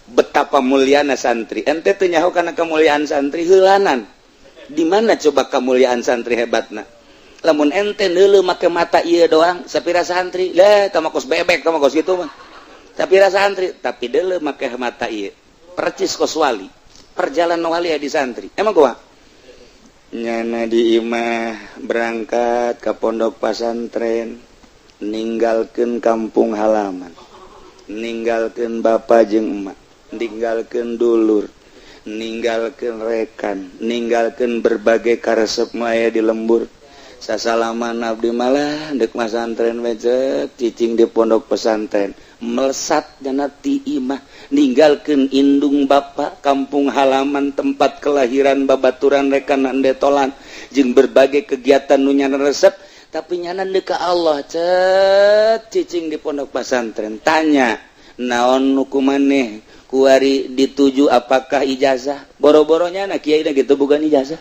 Betapa muliana santri. Ente teu nyaho kana kemuliaan santri heulanan. Di mana coba kemuliaan santri hebatna? Lamun ente neuleuh make mata ieu doang, sapira santri lah, tama kos bebek, tama kos kitu mah. Sapira santri, tapi deuleu make mata ieu. Percis kos wali. Perjalanan wali ya di santri. Emang gua nyana di imah berangkat ke pondok pasantren, ninggalkan kampung halaman, ninggalkan bapak jeung emak, ninggalkan dulur, ninggalkan rekan, ninggalkan berbagai karesep maya di lembur. Sasalaman, abdi malah dek masantren becek, cicing di pondok pesantren, melesat dana ti imah, ninggalkan indung bapak, kampung halaman, tempat kelahiran, babaturan, rekan, detolan jeung berbagai kegiatan nu nyana resep, tapi nyana ka Allah cet, cicing di pondok pesantren. Tanya naon nu maneh kuari dituju, apakah ijazah? Boro-boronya na kiai gitu, bukan ijazah.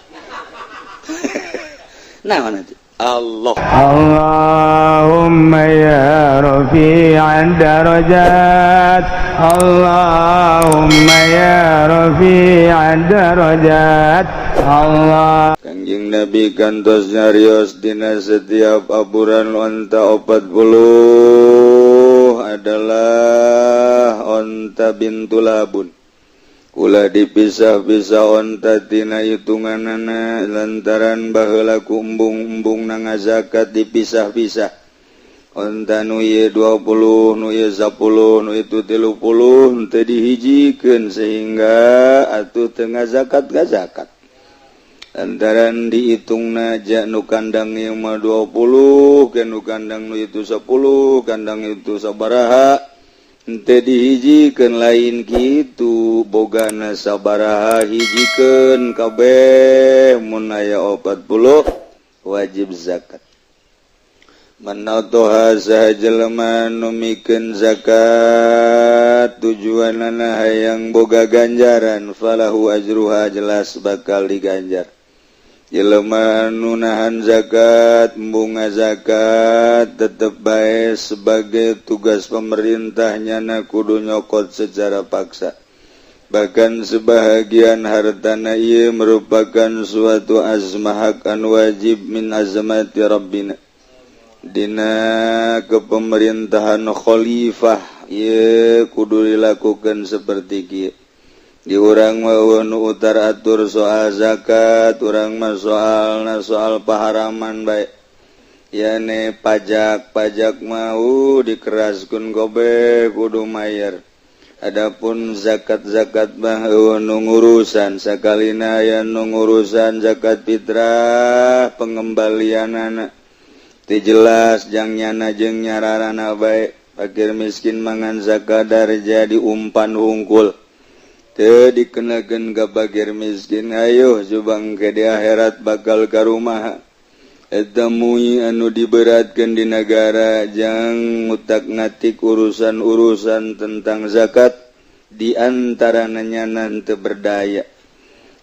Naon itu Allah. اللهم يا رفيع الدرجات، اللهم يا رفيع الدرجات، الله Kangjeng Nabi kantos nyarios, dina setiap aburan onta 40 adalah onta bintu labun. Ulah dipisah-pisah onta tina hitunganana, lantaran baheula ku embung-embung na ngazakat dipisah-pisah. Onta nu ieu 20, nu ieu 10, nu itu 30, teu dihijikeun sehingga atuh teu ngazakat ngazakat. Lantaran dihitungna ja nu kandang ieu mah 20, ke nu kandang nu itu 10, kandang itu sabaraha, henteu dihijikeun. Lain kitu, bogana sabaraha hijikeun kabeh. Mun aya 40 wajib zakat. Man natoha, saha jelema nu mikeun zakat tujuanana hayang boga ganjaran, falahu ajruha, jelas bakal diganjar. Jelema nu nahan zakat, bunga zakat, tetep bae sebagai tugas pemerintahnya na kudu nyokot secara paksa. Bahkan sebahagian hartana ieu merupakan suatu azmah hak anu wajib min azmati rabbina. Dina kepemerintahan khalifah ye kudu dilakukan seperti kieu. Di urang mah nu utar atur soal zakat, urang mah soalna soal paharaman bae, yane pajak. Pajak mau dikeraskeun, gobe kudu mayar. Adapun zakat-zakat mah nu ngurusan. Sakalina aya nu ngurusan zakat fitrah, pengembalianana teu jelas jang nyana jeung nyararana bae. Fakir miskin mangan zakadar jadi umpan hungkul, teu dikenakeun ka fakir miskin. Ayo coba ke di akhirat bakal ka rumah eta mui anu diberatkan di negara jang ngutak ngatik urusan-urusan tentang zakat, di antara nyana teu berdaya.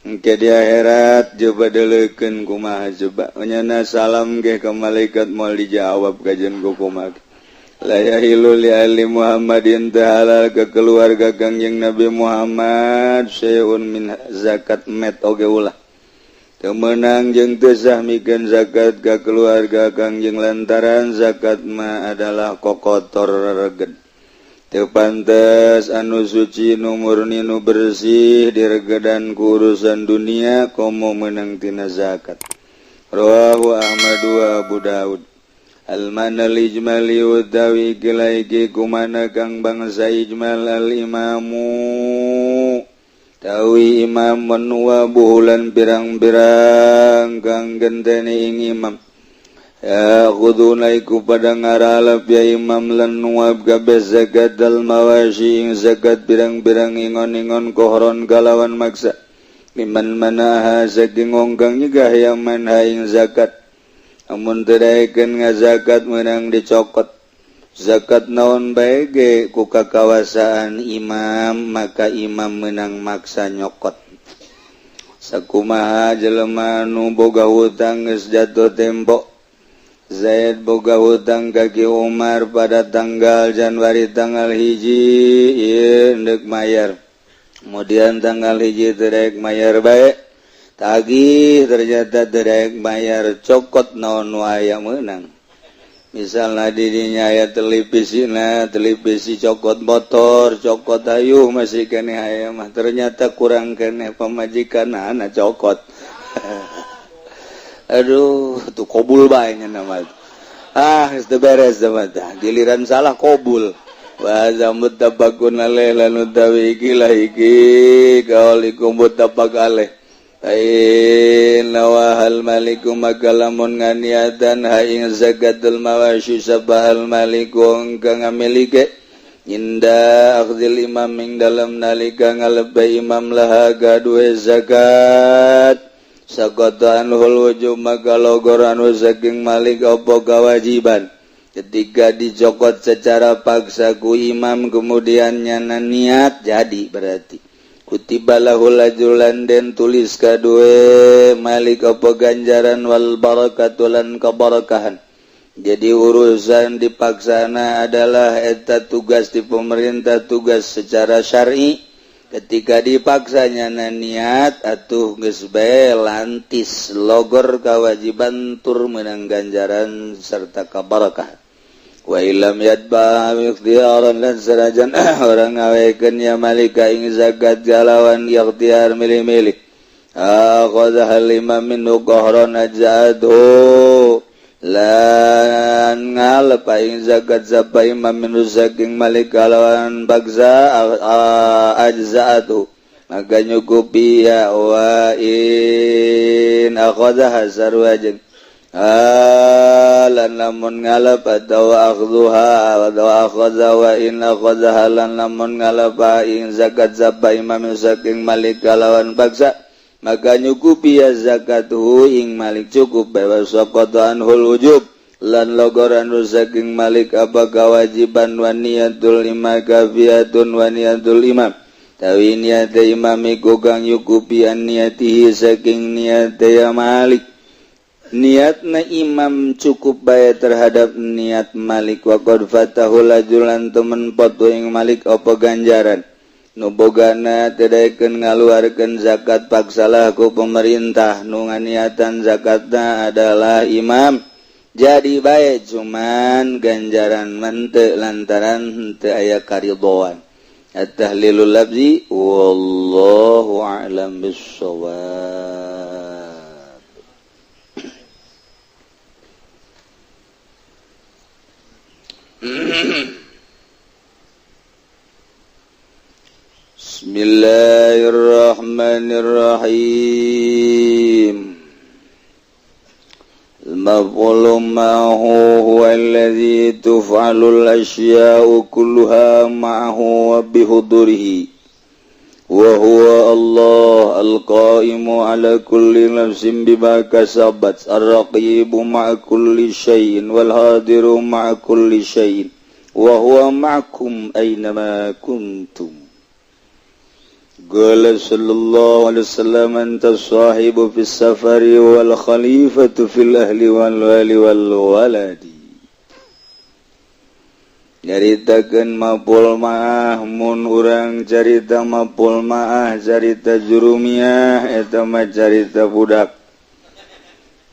Engke di akhirat coba deleukeun kumaha, coba nyana salam ge ke malaikat moal dijawab kajian ku kumaha. La yahillu li ali Muhammadin, teu halal ke keluarga Kangjeng Nabi Muhammad, syai'un min zakat, met oge ulah. Teu meunang jeung teu sah mikeun zakat ka keluarga Kangjeng, lantaran zakat mah adalah kokotor rereged. Teu pantes anu suci, nu murni, nu bersih diregedan ku urusan dunia, komo meunang tina zakat. Rawahu Ahmad wa Abu Daud. Al-manal ijmali, utawi iki kumana kang bangsa ijmal, al imamu tawi imam menua bulan pirang-pirang kang genteni ing imam, ya khuduna iku pada ngaralap ya imam lan nuwab kabeh zakat al mawashi ing zakat pirang-pirang ingon-ingon, kohron kalawan maksa, miman manaha saking ngongkang nyegah ya man ha ing zakat. Amun teu daekeun ngazakat, meunang dicokot zakat naon bae ge ku kakawasaan imam, maka imam menang maksa nyokot. Sakumaha jelema nu boga hutang geus jatuh tempo. Zaid boga hutang ka Ki Umar pada tanggal Januari tanggal 1, ieu ndek mayar. Kemudian tanggal 1 teu mayar bae, tagih ternyata teu mayar, cokot naon nu aya meunang. Misalnya didinya aya televisina, televisi cokot, motor cokot, ayuh masih keneh aya mah, ternyata kurang keneh pamajikan anak cokot. Aduh, tuh kobul bae nya nama. Ah, geus teu beres mah. Giliran salah kobul. Wa muttafaqun alaih lan utawi iki lah iki kaulikum muttafaq alaih. Ain wahal maliku maka lamun nganiatan ha ing zakatul mawashi sapa al maliku kang ngamilike inda akhdil imam ing dalam nalika ngalebay imam laha gaduhe zakat sakota anhul wujub maka logor anu saking malik apa kewajiban. Ketika dicokot secara paksa ku imam kemudian nyana niat jadi berarti kutiba lahul ajrulan den tulis kadue malik apa ganjaran wal barakatu lan keberkahan. Jadi urusan dipaksana adalah eta tugas di pemerintah, tugas secara syar'i. Ketika dipaksanya niat atuh geus bae lantis logor kewajiban tur menang ganjaran serta keberkahan. Wa illam yatba ikhtiyaran lan sanajan orang ngawekeun ya malika ing zakat jalawan ikhtiar milih-milih akhadha al imam minhu qahran ajadu lan ngalep ing zakat sapa imam minhu saking malika lawan paksa ajza'atu maka nyukupi ya wa in akhadha sarwajin lan lamun ngalap atau akhdhuha atau akhadha wa in akhadha lan lamun ngalap ing zakat sapa imam saking malik kalawan paksa maka nyukupi ya zakatuhu ing malik cukup bae saqata anhul wujub lan logor anu saking malik apa kewajiban wa niyatul imam kafiyatun wa niyatul imam tawi niat imam iku kang nyukupi an niatihi saking niat ya malik. Niatna imam cukup bae terhadap niat malik wa qad fatahul ajulan temen potu ing malik apa ganjaran nu bogana teu daekeun ngaluarkeun zakat paksalah ku pemerintah nu nganiatan zakatna adalah imam jadi bae cuman ganjaran mente lantaran henteu aya karidhoan. At-tahlilul lafzi wallahu a'lam bissawab. Bismillahirrahmanirrahim. Al-maf'ulu ma'ahu huwa alladhi tuf'alul ashya'u kulluha ma'ahu wa bihudurihi wa huwa Allah al-qa'imu ala kulli nafsin bima kasabat ar-raqibu ma'a kulli syai'in wal hadiru ma'a kulli syai'in wa huwa ma'akum aynama kuntum. Qala sallallahu alaihi wasallam anta sahibu fis safari wal khalifatu fil ahli wal wali wal waladi. Nyaritakeun mapul maah mun urang carita mapul maah carita jurumiah eta mah carita budak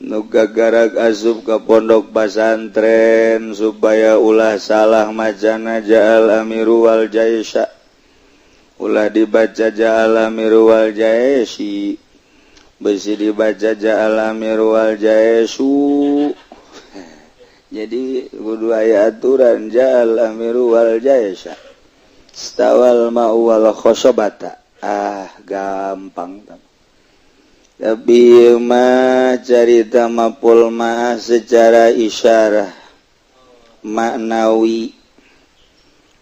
nu gagarak asup ka pondok pasantren supaya ulah salah macana ja'al amiru wal jaisha ulah dibaca ja'al amiru wal jaisi besi dibaca ja'al amiru wal jaisu. Jadi kudu aya aturan ja'al amiru wal jaisa stawal ma'u wal khosobata. Ah gampang tapi mah carita mapul mah secara isyarah maknawi.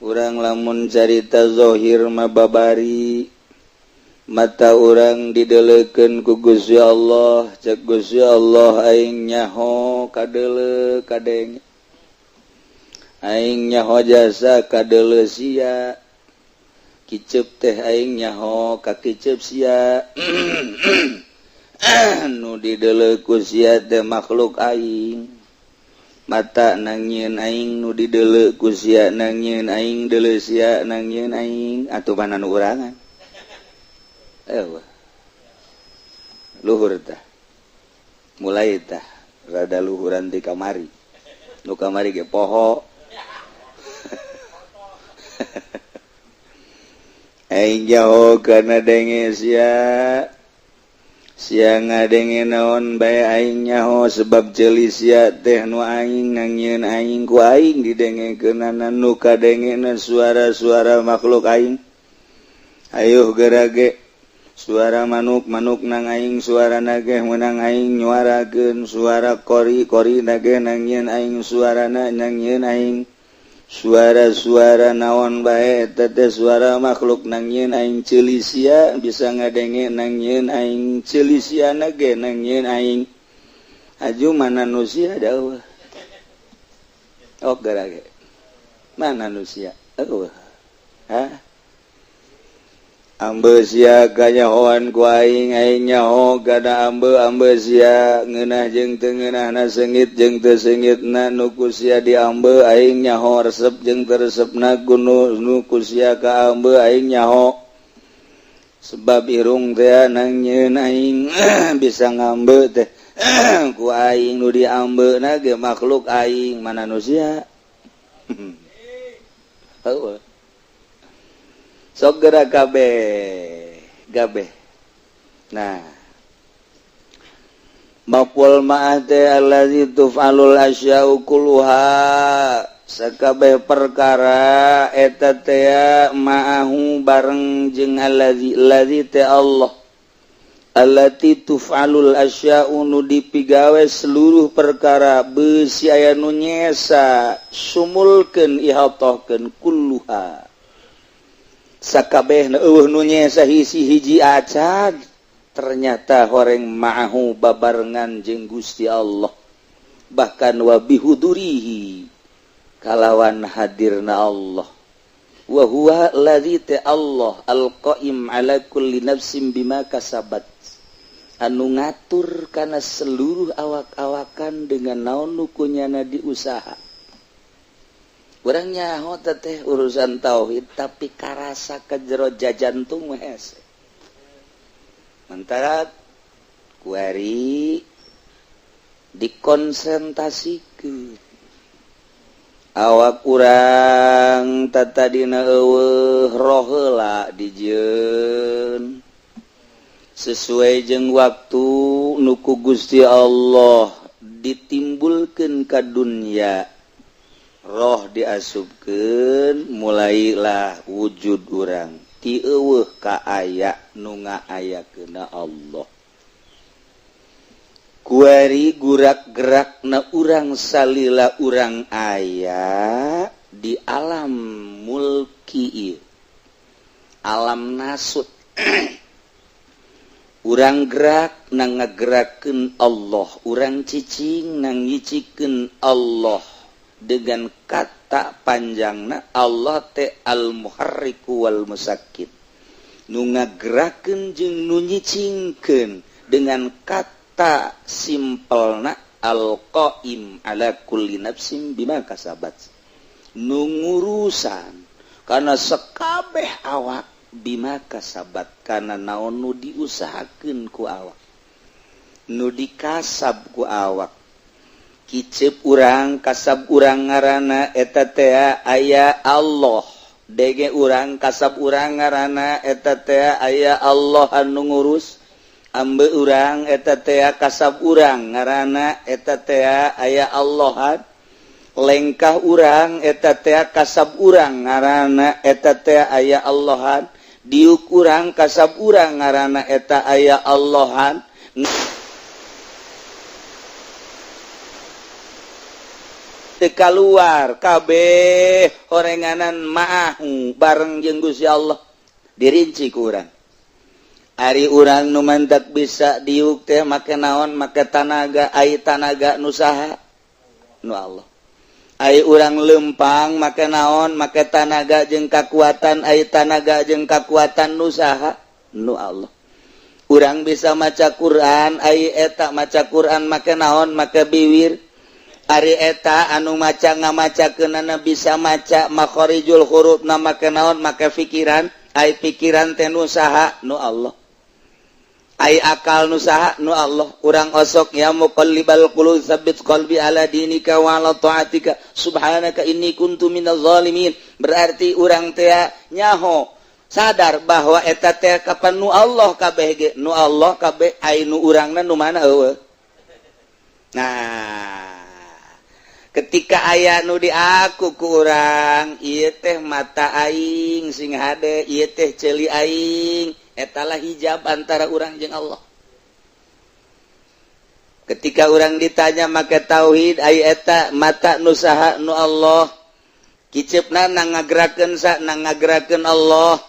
Urang lamun carita zohir mah babari mata urang didelekeun ku Gusti Allah, cek Gusti Allah aing nyaho kadeuleu kadenge, aing nyaho jasa kadeuleu sia, kiceup teh aing nyaho ka kiceup sia. Nu dideuleu ku sia teh makhluk aing, mata nangieun aing nu dideuleu ku sia nangieun aing, deuleu sia nangieun aing, atuh mana nu urangan. Eueuh. Luhur tah. Mulai tah rada luhuran di kamari. Nu kamari ge poho. Aing jauh kana denge sia. Sia ngadenge naon bae aing nyaho sebab ceuli sia teh nu aing nangieun aing ku aing didengekeunana nu kadengena suara-suara makhluk aing. Ayuh gerage suara manuk-manuk nang aing suara nageh menang aing nyuarakeun suara kori-kori nageh nangieun aing suarana nangieun aing suara-suara naon bae eta teh suara makhluk nangieun aing ceuli sia bisa ngadenge nangieun aing ceuli sia nage nangieun aing aju mana nu sia da eueuh. Oh gerage mana nu sia eueuh. Hah? Ambe sia kanyahoan ku aing aing nyaho kana ambe ambe sia ngeunah jeung teu ngeunahna seungit jeung teu seungitna nu ku sia diambe aing nyaho resep jeung teu resepna ku nu ku sia ka ambe aing nyaho sebab irung teh nangieun aing bisa ngambe teh ku aing nu diambeuna ge makhluk aing mana nu sia. Heueuh. Sok gerak kabeh gabeh. Nah, maqul ma'ah teh allazi tuf'alul asya'u kulluha sakabeh perkara eta teh ma'ahu bareng jeung allazi allazi teh Allah allati tuf'alul asya'u nu dipigawe seluruh perkara beusi aya nu nyesa sumulkeun ihatohkeun kulluha sakabeh eueuh nu nyesa hiji-hiji acan ternyata horeng ma'ahu babarengan jeung Gusti Allah bahkan wa bihudurihi kalawan hadirna Allah wa huwa allazi ta Allah alqaim ala kulli nafsin bima kasabat anu ngatur kana seluruh awak-awakan dengan naon nu kunyana diusaha. Urang nyaho teh urusan tauhid tapi karasa ke jero jajantung mah hese. Mentara kuari dikonsentrasikeun awak urang tatadina eueuh roh heula dijieun sesuai jeung waktu nu ku Gusti Allah ditimbulkeun ka dunya. Roh diasupkeun mulailah wujud urang ti eueuh ka aya nu ngaayakeunna Allah. Kuari gurak gerakna urang salila urang aya di alam mulki ieu, alam nasut. Urang gerak na ngagerakeun Allah, urang cicing na ngicikeun Allah. Dengan kata panjangna Allah teh al-muharriku wal musakkit nu ngagerakeun jeung nu nyicingkeun dengan kata simpelna al-qaim ala kulli nafsin bima kasabat nu ngurusan kana sekabeh awak bima kasabat kana naon nu diusahakeun ku awak nu dikasab ku awak. Kicep urang kasab urang ngaranna eta teh aya Allah dege urang kasab urang ngaranna eta teh aya Allah anu ngurus ambe urang eta teh kasab urang ngaranna eta teh aya Allah lengkah urang eta teh kasab urang ngaranna eta teh aya Allahan diuk urang kasab urang ngaranna eta aya Allahan. Teu kaluar kabeh horenganan ma'ahu bareng jeung Gusti Allah dirinci ku urang. Ari urang nu mantak bisa diuk teh make naon make tanaga ai tanaga nu saha nu Allah. Ai urang lempang make naon make tanaga jeung kakuatan ai tanaga jeung kakuatan nu saha nu Allah. Urang bisa maca Quran ai eta maca Quran make naon make biwir. Ari eta anu maca ngamacakeunana bisa maca makharijul huruf na make naon make pikiran ai pikiran teh nu saha nu Allah. Ai akal nu saha? Nu Allah. Urang osok ya muqallibal qulub tsabbit qalbi ala dinika wa ala taatika subhanaka inni kuntu minaz zalimin. Berarti urang teh nyaho sadar bahwa eta teh kapan nu Allah kabeh ge, nu Allah kabeh, ai nu urangna nu mana eueuh. Nah, ketika aya nu diaku ku urang, ieu teh mata aing sing hade, ieu teh ceuli aing, etalah hijab antara urang jeung Allah. Ketika urang ditanya make tauhid, ai eta mata nu saha? Nu Allah. Kiceupna nang ngagerakeun sa? Nang ngagerakeun Allah.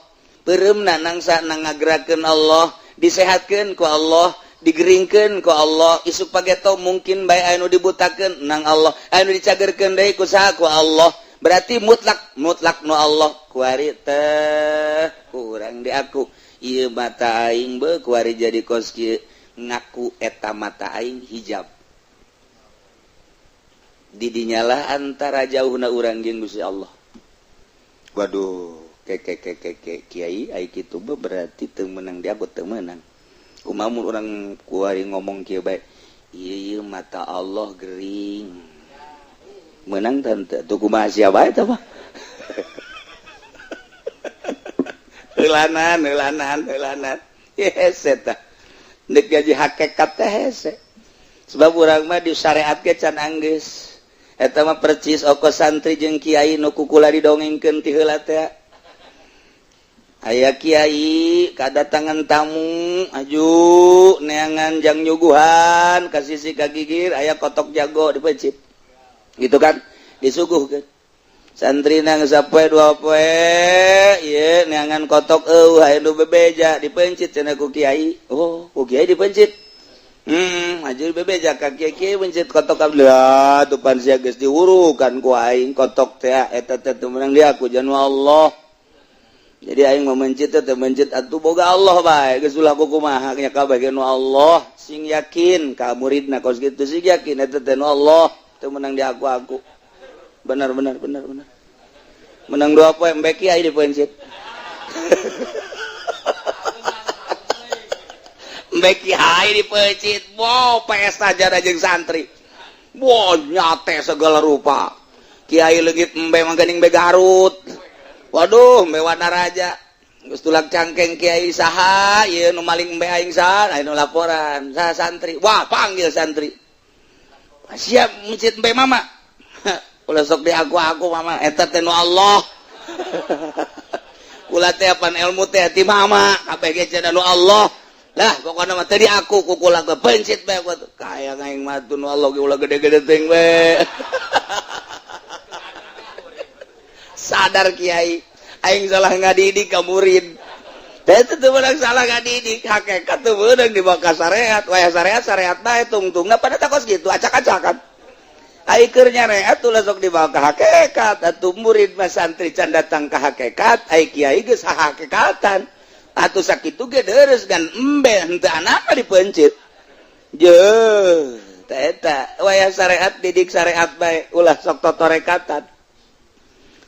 Peureumna nang sa? Nang ngagerakeun Allah. Disehatkeun ku Allah, digeringkeun ku Allah. Isuk pageto mungkin bae anu dibutakeun, nang Allah. Anu dicagerkeun deui ku saha? Ku Allah. Berarti mutlak mutlak nu Allah. Kuari teh kurang di aku, ieu mata aing be kuari jadi kos kieu, ngaku eta mata aing hijab. Didinyalah antara jauhna urang jeung Gusti Allah. Waduh, ke ke ke ke ke kiai, ai kitu be berarti teu meunang di aku, teu meunang. Kumaha mun urang kuari ngomong kieu bae, ieu ieu mata Allah gering, menang tante tuh? Kumaha sia bae teh mah? Heulanan, heulanan, heulanan. Hese tah ndek gaji hakikat teh hese, sebab urang mah di syariat ge can anggeus. Eta mah percis oko santri jeung kiai nu kukula didongengkeun ti heula teh. Aya kiai kadatangan tamu, aju neangan jang nyuguhan ka sisi ka gigir aya kotok jago dipencit gitu kan, disuguhkeun. Santri nang sapoe dua poe ieu neangan kotok, eueuh aya nu bebeja, dipencit cenah ku kiai. Oh, ku kiai dipencit. Aju bebeja ka kiai, kiai pencit kotok ablah tuh pan sia geus diwurukan ku aing kotok teh, eta teh teu meunang di aku, janu Allah. Jadi aing mau mencit teh mencit atuh boga Allah bae, geus ulah kumaha nya kabeh nu Allah. Sing yakin ka muridna kos kitu, sing yakin eta teh nu Allah, teu meunang di aku. Benar benar benar benar. Menang dua poe embe kiai dipencit, embe kiai dipencit. Wow, pesta jada jeung santri. Wow, nyate segala rupa. Kiai leungit embe mah geuning be Garut. Waduh, embe Wanaraja. Geus tulak cangkeng kiai, saha ieu nu maling embe aing? Saha aya nu laporan? Saha? Santri. Wah, panggil santri. Siap mencit embe mama? Ulah sok di aku mama, eta teh nu Allah. Kula teh pan ilmu teh ti mama, kabeh ge cenah nu Allah lah. Pokokna mah teu di aku ku kula ge pencit bae aku. Kaya aing mah nu Allah ge ulah gede-gede teuing we. Sadar kiai, aing salah ngadidik ka murid teh. Teu meunang salah ngadidik, hakikat teu meunang dibawa ka syariat. Waya syariat syariat bae, tungtungna pada takos kitu acak-acakan. Ai keur nyareat ulah sok dibawa ka hakikat atuh. Murid mah santri can datang ka hakikat, ai kiai geus hakikatan atuh. Sakitu ge deres gan embe henteu anaka dipencit je teh eta. Waya syariat didik syariat bae, ulah sok totorekatan.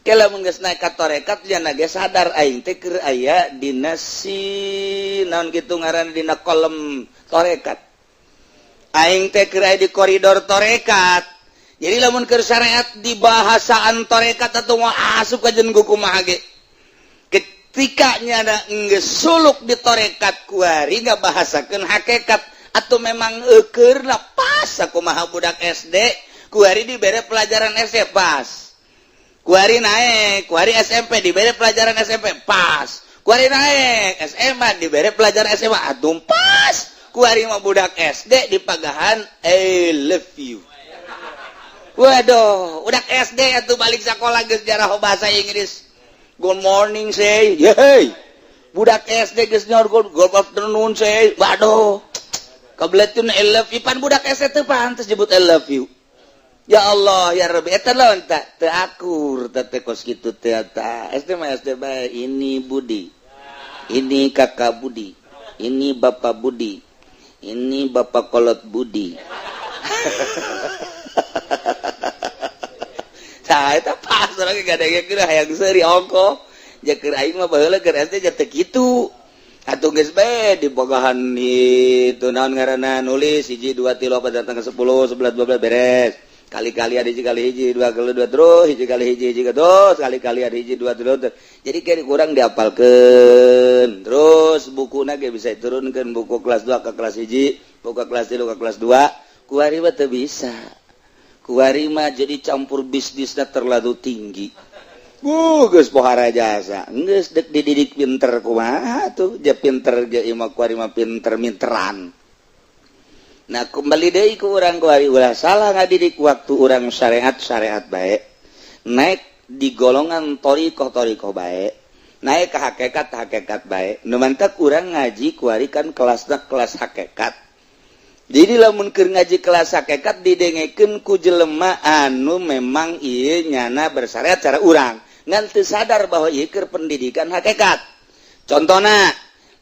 Kela mun geus naik ka torekat jana ge sadar aing teh keur aya dina si naon kitu ngaranna, dina kolom torekat. Aing teh keur aya di koridor torekat. Jadi lamun keur syariat di bahasaan torekat atau mau asup ka jeung kumaha ge, ketika nyana geus suluk di torekat kuari ngabahasakeun hakikat atau memang eukeur pas sakumaha budak SD kuari dibere pelajaran SD pas, kuari naik kuari SMP dibere pelajaran SMP pas, kuari naik SMA dibere pelajaran SMA atuh pas. Kuari mah budak SD dipagahan I love you. Waduh, udah SD atuh balik sekolah geus jarah bahasa Inggris. Good morning say. Yeay. Budak SD geus nyaur good afternoon say. Waduh. Kebeletun I love you pan budak SD teu pantes nyebut I love you. Ya Allah, ya Rabbi, eta lawan tak teu akur teh teh kos kitu teh eta. SD mah SD bae, ini Budi. Ini kakak Budi. Ini Bapak Budi. Ini Bapak Kolot Budi. Nah, eta pas lagi gak ada yang hayang seuri ongko. Keur aing mah baheula keur SD teu kitu. Atuh geus bae dibogahan itu naon ngaranna, nulis hiji, dua, tilu, opat, datang ke 10, 11, 12, beres. Kali-kali ada hiji kali hiji, dua kali dua, terus hiji kali hiji, hiji, terus kali-kali ada hiji, dua, terus. Jadi kayak kurang diapalkeun. Terus buku ge bisa diturunkan, buku kelas 2 ke kelas hiji, buku kelas 3 ke kelas 2. Kuari mah teu bisa. Kuari mah jadi campur bisnisnya terlalu tinggi. Geus pohara jasa, geus dek dididik pinter kumaha tuh, dia pinter ge imah kuari mah pinter minteran. Nah, kembali deui ku urang kuari, ulah salah ngadidik. Waktu urang syariat, syariat bae, naik di golongan thoriqoh, thoriqoh bae, naik ke hakikat, hakikat bae. Nu mantak urang ngaji kuari kan kelasna kelas hakikat. Jadi lamun keur ngaji kelas hakikat didengekeun ku jelema anu memang ieu nyana bersyariat cara urang, ngan teu sadar bahwa ieu keur pendidikan hakikat. Contohna,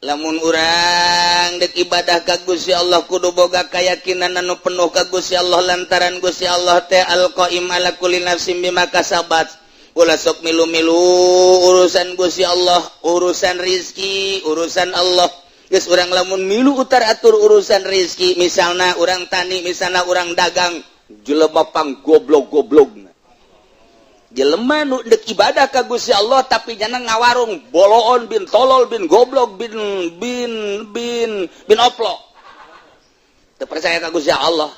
lamun urang dek ibadah ka Gusti Allah kudu boga keyakinan anu penuh ka Gusti Allah, lantaran Gusti Allah teh al-qaim ala kulli nafsin bima kasabat. Ulah sok milu-milu urusan Gusti Allah, urusan rizki urusan Allah. Geus urang lamun milu utar atur urusan rizki, misalna urang tani, misalna urang dagang, jelema pang goblok-goblok. Jelema nu dek ibadah ka Gusti Allah tapi jangan ngawarung, boloon bin tolol bin goblok bin bin bin bin oplo, teu percaya ka Gusti Allah.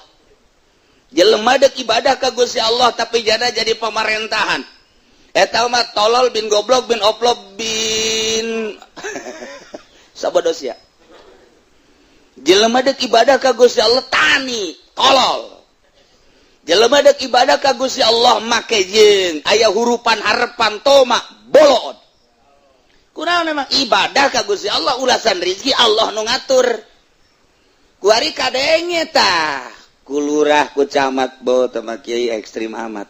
Jelema dek ibadah ka Gusti Allah tapi jana jadi pemerintahan, eta mah tolol bin goblok bin oplo bin sabodos ya. Jelema dek ibadah ka Gusti Allah tani, tolol. Jelema dek ibadah ka Gusti Allah make jeung aya hurupan harepan toma, boloon. Kunaon? Memang ibadah ka Gusti Allah, ulasan rizki Allah nu ngatur. Kuari kadenge tah ku lurah, ku camat, bo tama kiai ekstrim amat.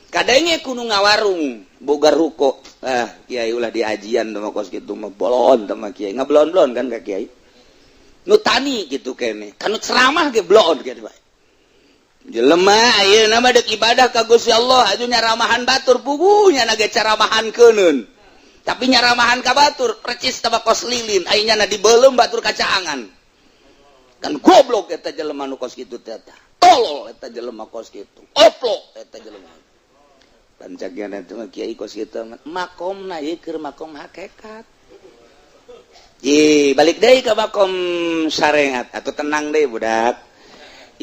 Kadenge kudu ngawarung, boga ruko, ah kiai ulah diajian teh kos kitu mah, bolon tama kiai. Ngablon-blon kan ka kiai nu tani gitu kene, kanu ceramah ge bloon gitu bae. Jelema ayeuna mah dek ibadah ka Gusti Allah aju nyaramahan batur, puguhnya na ge caramahan keuneun, tapi nyaramahan ka batur percis taba kos lilin, aya na dibeuleum batur kacaangan. Kan goblok eta jelema nu kos kitu teh, tolol eta jelema kos kitu, oplo eta jelema. Pancagna eta mah kiai kos kitu makomna ieu keur makom hakikat. Ye, balik deui ka makom syariat atau tenang deh budak.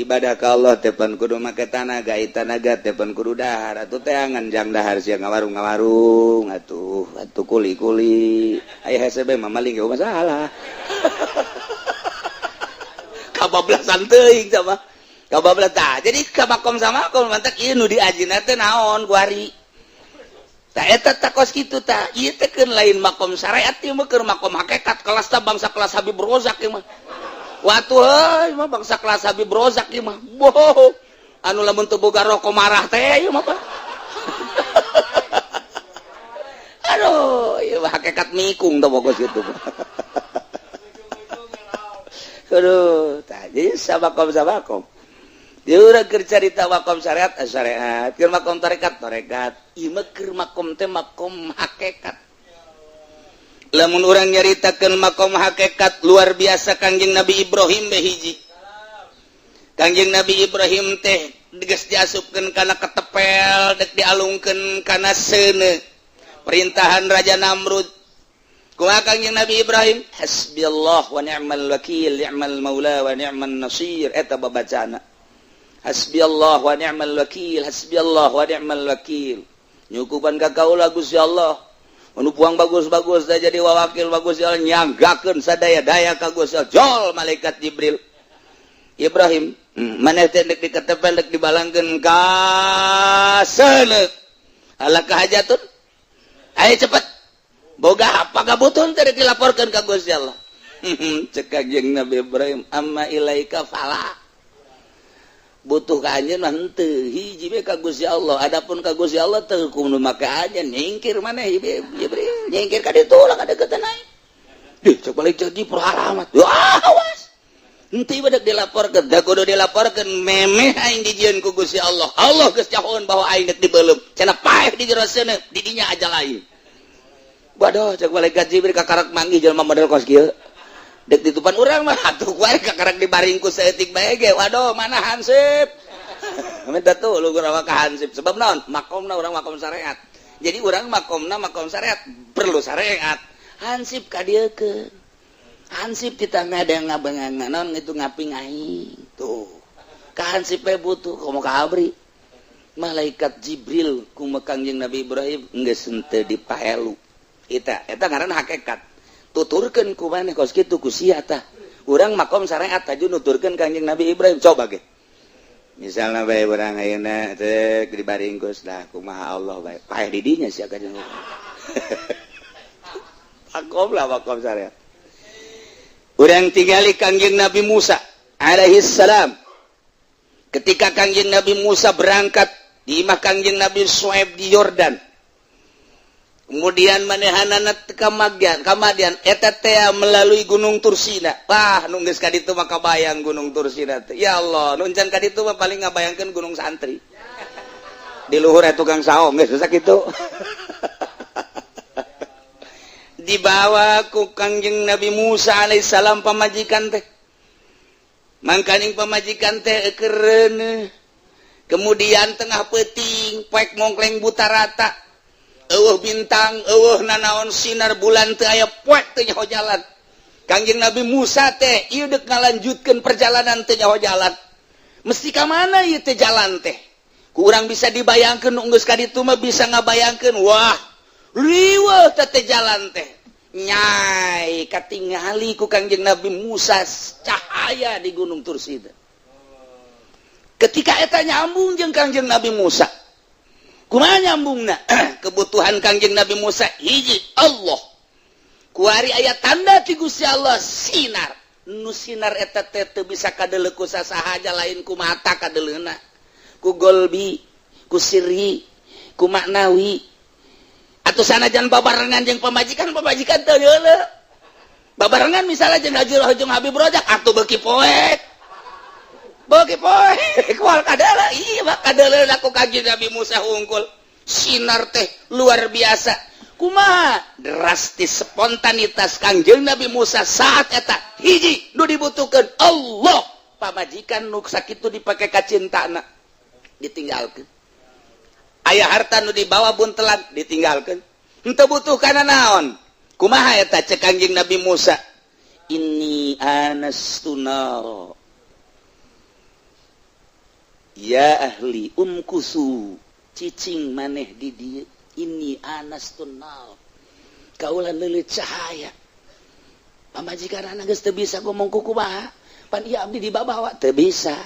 Ibadah ka Allah tepan kudu make tanaga, tanaga tepan kudu dahar atuh, teangan jang dahar sia ngawarung ngawarung atuh, atuh kuli kuli aya hese mah maling ge masalah. Kabablasan teuing sama kabablas tah. Jadi ka makom sama makom mantak ieu nu diajina teh naon kuari tah, eta tah kos kitu tah. Ieu teh keun lain makom syariat, ieu mah keur makom hakikat, kelas tah bangsa kelas Habib Rozak ieu mah. Waktu heuy mah bangsa kelas Habib Rozak ieu mah. Boh, anu lamun teu boga rokok marah teh ieu mah, Pak. Aduh, ieu mah hakikat mikung tah pokos kitu. Aduh, tah jadi sabakom sabakom. Dia urang keur carita makom syariat, eh, syariat, keur makom tarekat, tarekat. Ieu mah keur makom teh makom hakikat. Lamun urang nyaritakeun makom hakikat luar biasa, Kangjeng Nabi Ibrahim be hiji. Kangjeng Nabi Ibrahim teh geus diasupkeun kana ketepel, dek dialungkeun kana seuneu. Perintahan Raja Namrud. Kumaha Kangjeng Nabi Ibrahim? Hasbiyallah wa ni'mal wakil, ni'mal maula wa ni'man nasir, eta babacana. Hasbiyallah wa ni'mal wakil, hasbiyallah wa ni'mal wakil. Nyukupan ka kaula Gusti Allah. Anu buang bagus-bagus dah jadi wawakil bagus ya, nyanggakeun sadaya-daya ka Gusti Allah. Jol malaikat Jibril. Ibrahim, maneh teh dek diketepel, dek dibalangkeun ka seuneu. Alaka hajatun? Ayo cepet. Boga apa kabutuhan teh dilaporkeun ka Gusti Allah. Cek Kanjeng Nabi Ibrahim, amma ilaika fala. Butuh ka anjeun mah henteu, hiji be ka Gusti Allah. Adapun ka Gusti Allah teu hukum nu make anjeun, nyingkir maneh Jibril, nyingkir ka ditu lah ka deukeutan aing. Dih, cek balik jadi perhalamat. Wah, awas. Henteu badak dilaporkeun, da kudu dilaporkeun memeh aing dijieun ku Gusti Allah. Allah geus nyahoeun bahwa aing dek dibeuleum. Cenah paeh di jero seuneu, di dinya aja lain. Waduh, cek malaikat Jibril, kakarak manggih jelema model kos kieu. Dek ditupan urang mah atuh kuari kakarak dibaring ku saeutik bae ge. Waduh, mana hansip? Minta tuh lu urang ka hansip. Sebab naon? Makomna urang makom syariat. Jadi urang makomna makom syariat, perlu syariat. Hansip ka dieu ke. Hansip kita ada yang ngabengan naon itu ngaping aing. Tuh. Ka hansip we butuh komo ka abri. Malaikat Jibril ku Kangjeng Nabi Ibrahim geus henteu dipaelu. Eta eta ngaranna hakikat. Tuturkeun ku maneh kos kitu ku sia tah. Urang makom syariat aju nuturkeun Kangjeng Nabi Ibrahim, coba ge. Misalna bae urang ayeuna teh dibaringkus dah kumaha Allah bae. Paeh di dinya sia kanjeng. Makom lah makom syariat. Urang tingali Kangjeng Nabi Musa alaihi salam. Ketika Kangjeng Nabi Musa berangkat di imah Kangjeng Nabi Suaib di Yordan. Kemudian manehanana ka Madyan, ka Madyan eta teh melalui Gunung Tursina. Wah, nu geus ka ditu mah kabayang Gunung Tursina teh. Ya Allah, nu encan ka ditu mah paling ngabayangkeun Gunung Santri. Di luhur aya tukang saung geus sakitu. Dibawa ku Kangjeng Nabi Musa alaihissalam pamajikan teh. Mangkaning pamajikan teh eukereun. Kemudian tengah peuting, poek mongkleng buta rata. Eueuh bintang, eueuh nanaon, sinar bulan teu aya, poek teu nyaho jalan. Kangjeng Nabi Musa teh ieu deuk ngalanjutkeun perjalanan teu nyaho jalan. Mesti ka mana ieu teh jalan teh? Kurang bisa dibayangkeun, nu geus ka ditu mah bisa ngabayangkeun, wah, riweuh teh teh jalan teh. Nyai katingali ku Kangjeng Nabi Musa cahaya di Gunung Tursida. Ketika eta nyambung jeung Kangjeng Nabi Musa. Kumaha nyambungna? Kebutuhan Kangjeng Nabi Musa hiji, Allah. Kuari aya tanda ti Gusti Allah, sinar. Nu sinar eta teh teu bisa kadeuleu ku sasaha lain ku mata kadeleuna. Ku golbi, ku sirri, ku maknawi. Atau sanajan babarengan jeung pamajikan, pamajikan teu deuleu. Babarengan misalnya jeung Haji jeung Habib Rojak atuh beuki poek. Beuki poek moal kadeuleu, ieu mah kadeuleu ku Kangjeng Nabi Musa hungkul. Sinar teh luar biasa. Kumaha drastis spontanitas Kangjeng Nabi Musa saat eta, hiji nu dibutuhkeun Allah, pamajikan nu sakitu dipake kacintana ditinggalkeun. Aya harta nu dibawa buntelan ditinggalkeun. Henteu butuh kana naon. Kumaha eta cek Kangjeng Nabi Musa? Inni anastu nara. Ya ahli umkusu, cicing maneh di dieu, inni anastu nar. Kaula leuleut cahaya. Pamajikan anak geus teu bisa ngomong kumaha. Pan ieu abdi dibawa teu bisa.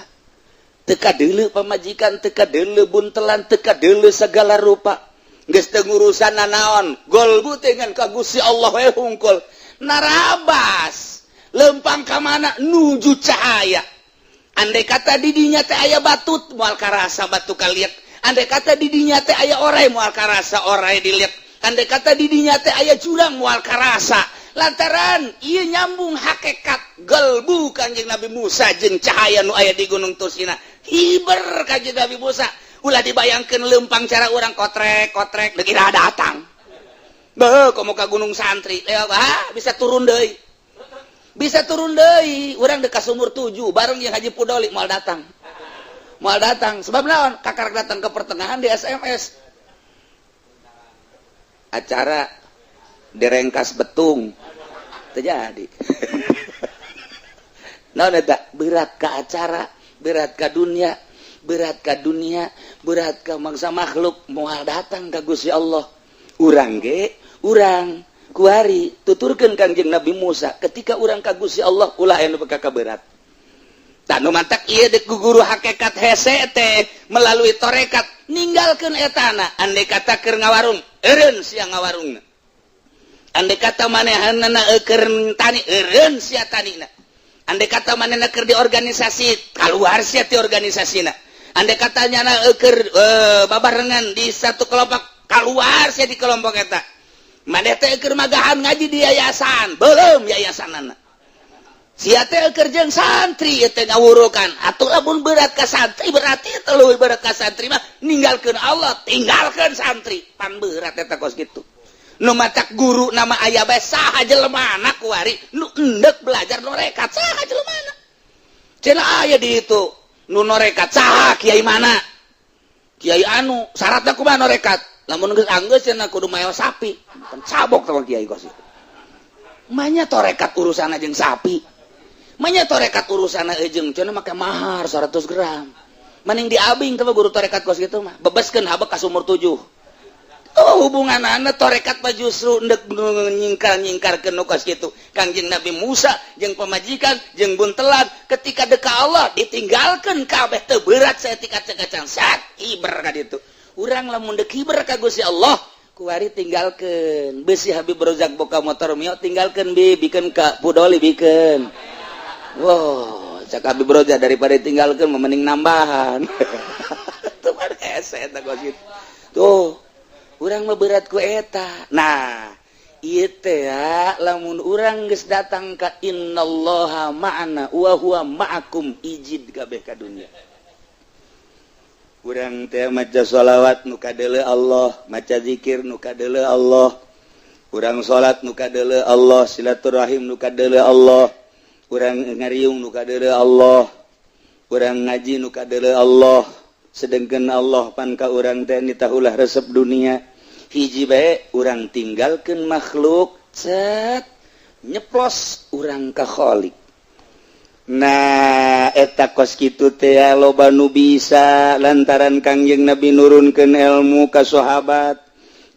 Teu kadeuleu pamajikan, teu kadeuleu buntelan, teu kadeuleu segala rupa. Geus teu ngurusan nanaon, golbu teh ngan ka Gusti Allah we hungkul. Narabas, lempang ka mana nuju cahaya. Andai kata didinya teh aya batu, moal karasa batu kaliak. Andai kata didinya teh aya orai, moal karasa orai dilihat. Andai kata didinya teh aya jurang, moal karasa. Lantaran ieu nyambung hakikat gelbu Kanjeng Nabi Musa jeung cahaya nu aya di Gunung Tursina. Hiber Kanjeng Nabi Musa. Ulah dibayangkeun lempang cara orang kotrek kotrek deuk datang. Beuh, komo ka Gunung Santri. Lewat, ah, bisa turun deui. Bisa turun deui. Urang deuk ka sumur 7 bareng jeung Haji Pudoli moal datang. Moal datang. Sebab naon? Kakarak datang ke pertengahan di SMS. Acara direngkas betung terjadi. Naon eta? Berat ke acara, berat ke dunia, berat ke dunia, berat ke mangsa makhluk, moal datang ka Gusti Allah. Urang ge, urang kuari tuturkeun Kangjeng Nabi Musa ketika urang ka Gusti Allah ulah aya nu berat. Tah, nu mantak ieu deuk guru hakikat hese teh melalui torekat ninggalkeun etana. Andai kata keur ngawarung, eureun sia ngawarungna. Andai kata manehanana keur tani, eureun sia tanina. Andai kata manehna keur di organisasi, keluar sia ti organisasina. Andai kata nyana keur babarengan di satu kelompok, keluar sia di kelompok eta. Maneh teh keur magahan ngaji di yayasan, belum yayasanana. Sia teh keur jeung santri ieu teh ngawurukan. Atuh lamun berat ka santri berarti teh leuwih berat ka santri mah ninggalkeun Allah, tinggalkeun santri. Pan berat eta kos kitu. Nu matak guru nama aya bae saha jelemana kuari nu endek belajar norekat saha jelemana. Cenah aya di itu nu norekat saha kiai mana? Kiai anu syaratna kumaha norekat? Lamun geus anggeus cenah kudu mayo sapi. Kan cabok sama kiai kos itu. Manya torekat urusanna jeung sapi. Manya torekat urusanna jeung cenah make mahar 100 gram. Mending diabing teh guru torekat kos gitu mah. Bebaskeun habek ka sumur 7. Oh, hubungan anak torekat mah justru ndek nyingkar-nyingkarkeun nu kos kitu. Kangjeng Nabi Musa jeung pamajikan jeung buntelan ketika deka Allah ditinggalkeun kabeh teu berat saeutik kacang sat hiber ka ditu. Urang lamun deuk hiber ka Gusti Allah kuari tinggalkeun. Besi Habib Rozak boka motor mio tinggalkeun bi bikeun ka Pudoli bikeun. Wow, cak Habib Rozak daripada tinggalkeun mah mending nambahan. Tuh kan hese eta kos kitu. Tuh urang mah berat ku eta. Nah, ieu teh ya lamun urang geus datang ka innallaha ma'ana wa huwa ma'akum ijid kabeh ka dunya. Urang teh maca sholawat nu kadeuleu Allah, maca zikir nu kadeuleu Allah. Urang salat nu kadeuleu Allah, silaturahim nu kadeuleu Allah. Urang ngariung nu kadeuleu Allah. Urang ngaji nu kadeuleu Allah. Sedangkan Allah pan ka urang teh nitahulah resep dunia. Hiji bae urang tinggalkeun makhluk, cet nyeplos urang ka Khalik. Nah, eta kos kitu teh loba nu bisa lantaran Kangjeng Nabi nurunkeun ilmu ka sahabat.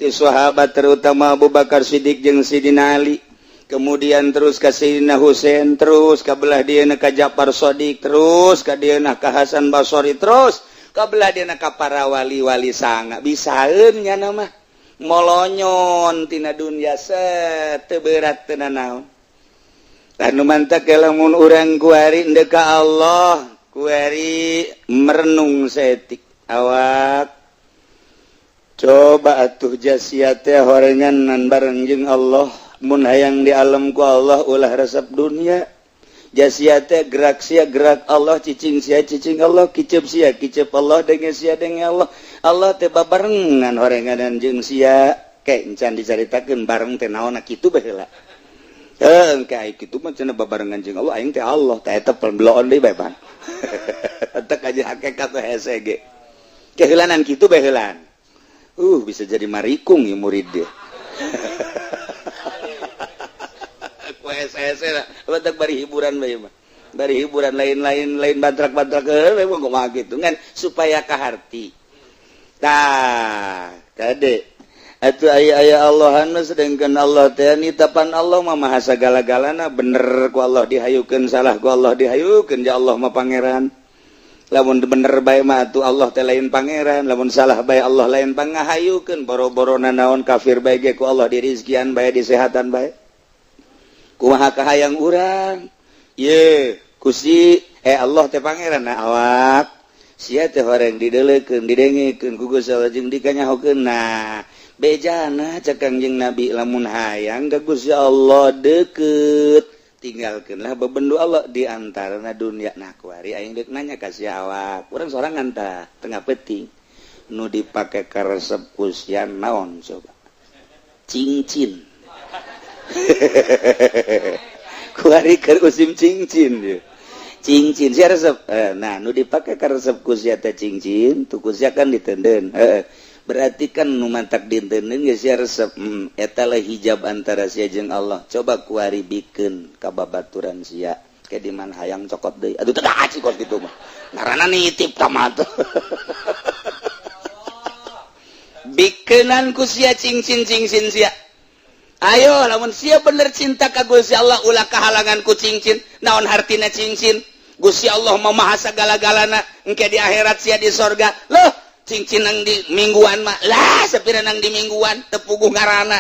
Ti sahabat terutama Abu Bakar Siddiq jeung Sidina Ali. Kemudian terus ka Sayyidina Husain, terus ka belah dieuna ka Ja'far Shadiq, terus ka dieuna ka Hasan Basri, terus ka belah dieuna ka para wali-wali sanga. Bisaeun nya mah molonyon tina dunya set teu berat teu nanaon. Anu mantak lamun urang kuari ndek ka Allah, kuari merenung saeutik awak. Coba atuh jasia teh horenganan bareng jeung Allah, mun hayang di alam ku Allah ulah resep dunia. Jasia teh gerak sia gerak Allah, cicing sia cicing Allah, kicep sia kicep Allah, denge sia denge Allah. Allah teh babarengan horenganan jeung sia. Kayak encan dicaritakeun bareng teh naonna kitu bae heula. Kayak gitu mah cenah babarengan jeung Allah, aing teh Allah teh eta pembeloon deui bae pan. Entek aja hakikat teh hese ge. Keheulanan kitu bae heulaan. Bisa jadi marikung ya murid dia. Ku hese-hese lah, batak bari hiburan bae mah. Bari hiburan lain-lain lain bantrak-bantrak heuh mah kumaha kitu ngan supaya kaharti. Tah, kade atuh aya-aya Allah anu sedangkan Allah teh nitapan Allah mah maha sagala-galana, bener ku Allah dihayukeun, salah ku Allah dihayukeun, ya Allah mah pangeran. Lamun bener bae mah atuh Allah teh lain pangeran, lamun salah bae Allah lain pangahayukeun, boro-boro nanaon kafir bae ge ku Allah dirizkian bae, disehatan bae. Kumaha kahayang urang? Ye, Gusti Allah teh pangeran nah awak. Sia teh horeng dideleukeun, didengekeun ku Gusti Allah jeung dikanyahokeun. Nah, bejana cek Kangjeng Nabi lamun hayang ka Gusti Allah deket, tinggalkeunlah bebendu Allah di antarana dunia. Nah, kuari aing deuk nanya ka sia awak, urang sorangan tah tengah peuting nu dipake karesep ku sia naon coba? Cincin. Kuari keur usim cincin ieu. Cincin sia resep. Nah, nu dipake karesep ku sia teh cincin, tu ku sia kan ditenden. Berarti kan nu mantak dintenin geus sia resep. Eta lah hijab antara sia jeung Allah. Coba kuari bikeun ka babaturan sia. Ke di mana hayang cokot deui. Aduh teu kaci kos kitu mah. Ngaranna nitip ka mah tuh. Bikeunan ku sia cincin-cincin sia. Ayo lamun sia bener cinta ka Gusti Allah ulah kahalangan ku cincin. Naon hartina cincin? Gusti Allah mah maha sagala-galana. Engke di akhirat sia di sorga. Loh, cincin nang di mingguan mah lah sapira nang di mingguan teu puguh ngaranna.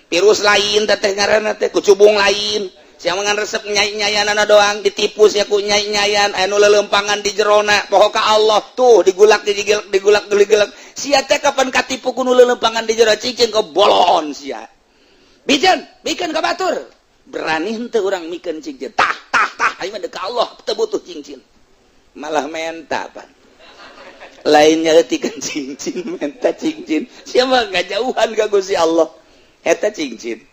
Virus lain teh ngaranna teh kucubung lain. Sia mah ngan resep nyai-nyayanana doang, ditipu sia ku nyai-nyayan anu lelempangan di jerona poho ka Allah tuh digulak digigilek digulak digilek. Sia teh kapan katipu ku nu lelempangan di jero cincin keboloon sia. Bijen, bikeun ka batur. Berani henteu urang mikeun cincin. Tah tah tah aing mah deuk ka Allah teu butuh cincin. Malah menta pan. Lainnya letikan cincin, menta cincin. Siapa ngajauhan ka Gusti Allah. Eta cincin.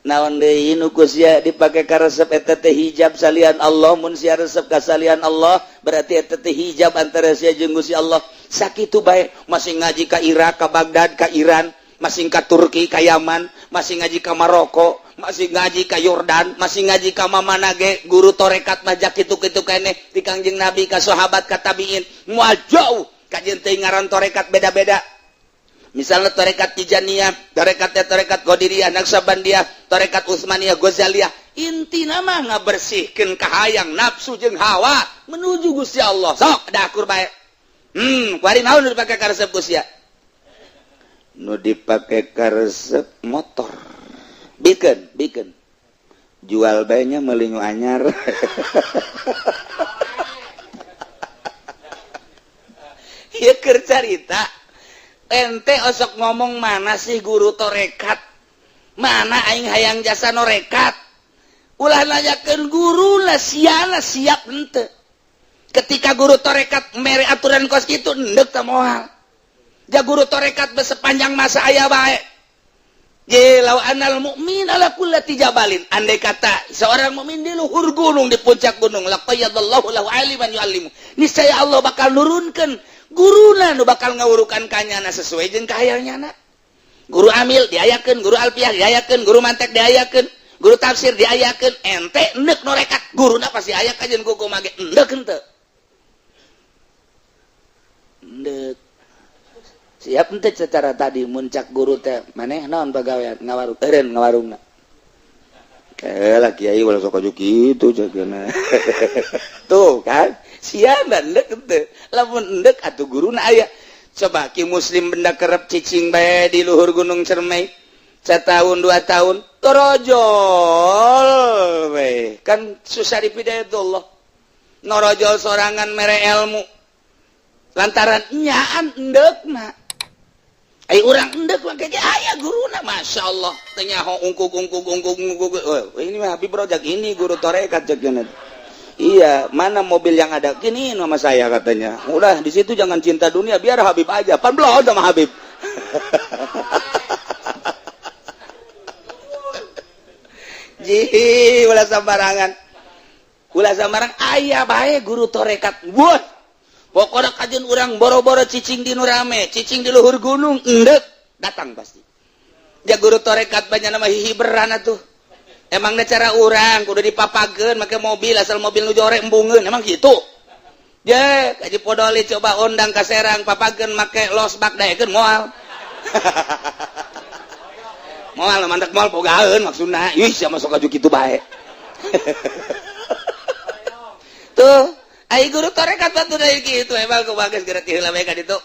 Naon deui nu ku sia dipake karesep eta teh hijab salian Allah, mun sia resep ka salian Allah berarti eta teh hijab antara sia jeung Gusti Allah. Sakitu bae masih ngaji ka Irak, ka Baghdad, ka Iran, masih ka Turki, ka Yaman, masih ngaji ka Maroko, masih ngaji ka Yordan, masih ngaji ka mamana ge guru torekat mah jak kitu-kitu keneh ti Kangjeng Nabi ka sahabat ka tabiin. Moal jauh kajian teh ngaran torekat beda-beda. Misalnya torekat Tijaniyah, torekat torekat Qadiriyah, Naqsyabandiyah, torekat Utsmaniyah, Ghazaliyah, intina mah ngabersihkeun kahayang nafsu jeung hawa menuju Gusti Allah. Sok da akur bae. Kuari naon nu dipake karesep ku sia? Nu dipake karesep motor. Bikeun, bikeun. Jual bae nya meuli nu anyar. Ieu keur carita. Ente osok ngomong mana sih guru torekat, mana aing hayang jasa norekat, ulah nanyakeun guru lah siana siap ente. Ketika guru torekat mere aturan kos kitu endek teh moal. Ja guru torekat sepanjang masa aya bae. Je law anal mu'min ala kullati jabalin, andai kata seorang mukmin di luhur gunung, di puncak gunung, laqayyadallahu lahu aliman yu'allimu, niscaya Allah bakal nurunkeun guruna nu bakal ngawurukan kanyana sesuai jeung kahayangnyana. Guru amil diayakeun, guru alfiah diayakeun, guru mantek diayakeun, guru tafsir diayakeun. Ente endek norekat guruna pasti aya kajeun kuku mage endek henteu. Endek. Siap henteu secara tadi muncak guru teh maneh naon pagawean ngawarung eureun ngawarungna. Kelah kiai ulah sok aju kitu ceukna. Tuh kan siap endek henteu. Lamun endek atuh guruna aya. Coba ki muslim benda kerep cicing bae di luhur gunung Cermai. Setahun 2 tahun torojol we. Kan susah dipidayatullah. Norojol sorangan mere ilmu. Lantaran nyaan endekna. Ai urang endek mah ge aya guruna masyaallah. Teu nyaho ungkuk ungkuk ungkuk ungkuk. Oh, ini mah Habib Rojak ini guru tarekat ceuk. Iya, mana mobil yang ada gini sama saya katanya. Udah di situ jangan cinta dunia, biar Habib aja. Pan belum sama Habib. Ji, ulah sembarangan. Ulah sembarang aya bae guru tarekat. Wah. Pokona kajeun urang boro-boro cicing di nu rame, cicing di luhur gunung, endek datang pasti. Ja guru tarekat banyak nama hihiberan atuh. Emangnya cara urang kudu dipapageun make mobil asal mobil nu jorek embungeun emang gitu. Je, kaji podoli coba undang ka Serang papageun make losbak daekeun moal. Moal mantek moal bogaeun maksudna. Ih, sia masuk aju kitu bae. Tuh, ai guru tarekat batu dari kitu emang kumaha geus geura ti heula bae ka ditu.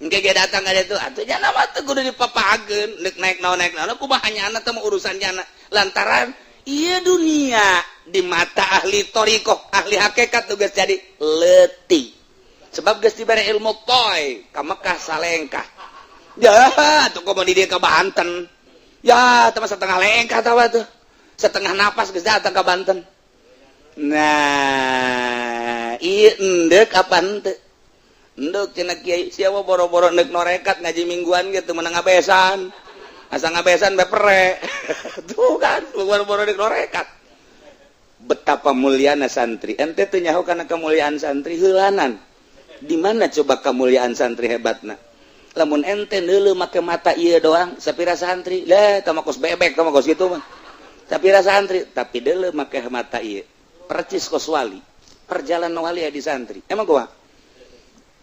Engke ge datang ka ditu atuh nya mah teu kudu dipapageun deuk naik naon kumaha nyana teh urusan nyana. Lantaran ieu dunia di mata ahli thariqah, ahli hakikat tugas jadi leutik. Sebab geus dibere ilmu toy ka Mekah salengkah. Ya, tuh komo di dieu ka Banten. Ya, teh setengah lengkah tawa tuh. Setengah napas geus datang ka Banten. Nah, ieu endek apa henteu? Endek cenah kiai, siapa boro-boro endek norekat ngaji mingguan gitu menang ngabesan. Asa ngabesan bepere. Tuh kan, boro-boro endek norekat. Betapa muliana santri. Ente teu nyaho kana kemuliaan santri heulanan. Di mana coba kemuliaan santri hebatna? Lamun ente neuleuh make mata ieu doang, sapira santri, lah tah kos bebek tah kos kitu mah. Sapira santri, tapi deuleuh make mata ieu. Percis kos wali. Perjalanan wali di santri. Emang gua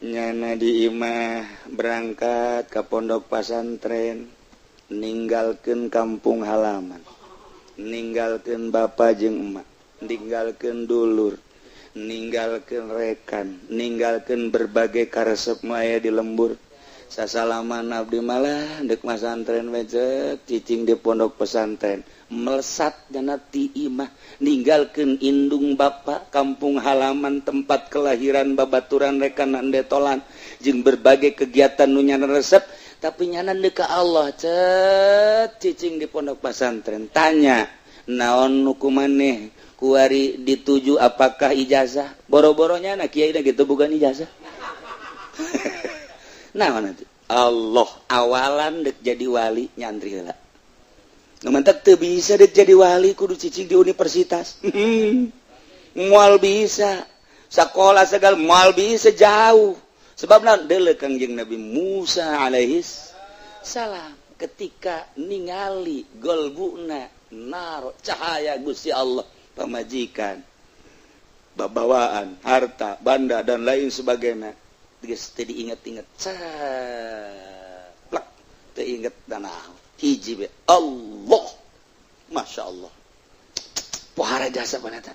nyana di imah berangkat ke pondok pasantren, ninggalkeun kampung halaman, ninggalkeun bapak jeung emak, ninggalkeun dulur, ninggalkeun rekan, ninggalkeun berbagai karesep maya di lembur. Sasalaman abdi malah deuk masantren we cicing di pondok pesantren, melesat dana ti imah, ninggalkeun indung bapak, kampung halaman, tempat kelahiran, babaturan, rekan detolan, jeung berbagai kegiatan nu nyana resep, tapi nyana deuk ka Allah cet cicing di pondok pesantren. Tanya, naon nu kumaneh kuari dituju apakah ijazah? Boro-boronya na kiai gitu bukan ijazah. Nah, nanti Allah awalan dek jadi wali nyantri heula. Nu mantak teu bisa dek jadi wali kudu cicing di universitas. Moal bisa. Sekolah segala moal bisa, jauh. Sebab naon? Deuleu Kangjeng Nabi Musa alaihis salam ketika ningali golbuna naro cahaya Gusti Allah, pamajikan, babawaan, harta, banda, dan lain sebagainya geus teu diinget-inget, plak, teu inget nanaon, hiji be Allah. Masya Allah, pohara jasa panata.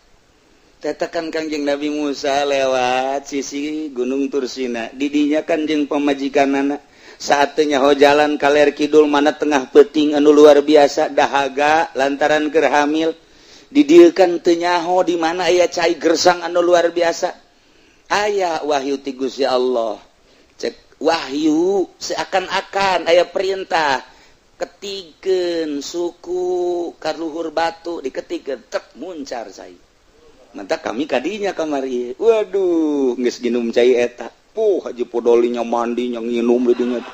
Tetakan Kangjeng Nabi Musa lewat sisi Gunung Tursina, didinya kan jeung pamajikanana. Saatnya ho jalan kaler kidul mana tengah peting anu luar biasa, dahaga lantaran keur hamil. Didieukan teu nyaho di mana aya cai gersang anu luar biasa. Aya wahyu ti Gusti Allah, cek wahyu seakan-akan aya perintah, ketikeun suku kaluhur batu. Diketikeun tek, muncar cai. Mantak kami kadinya kamari, waduh, geus ginum cai eta. Puh, Haji Podolinya mandinya nginum didinya.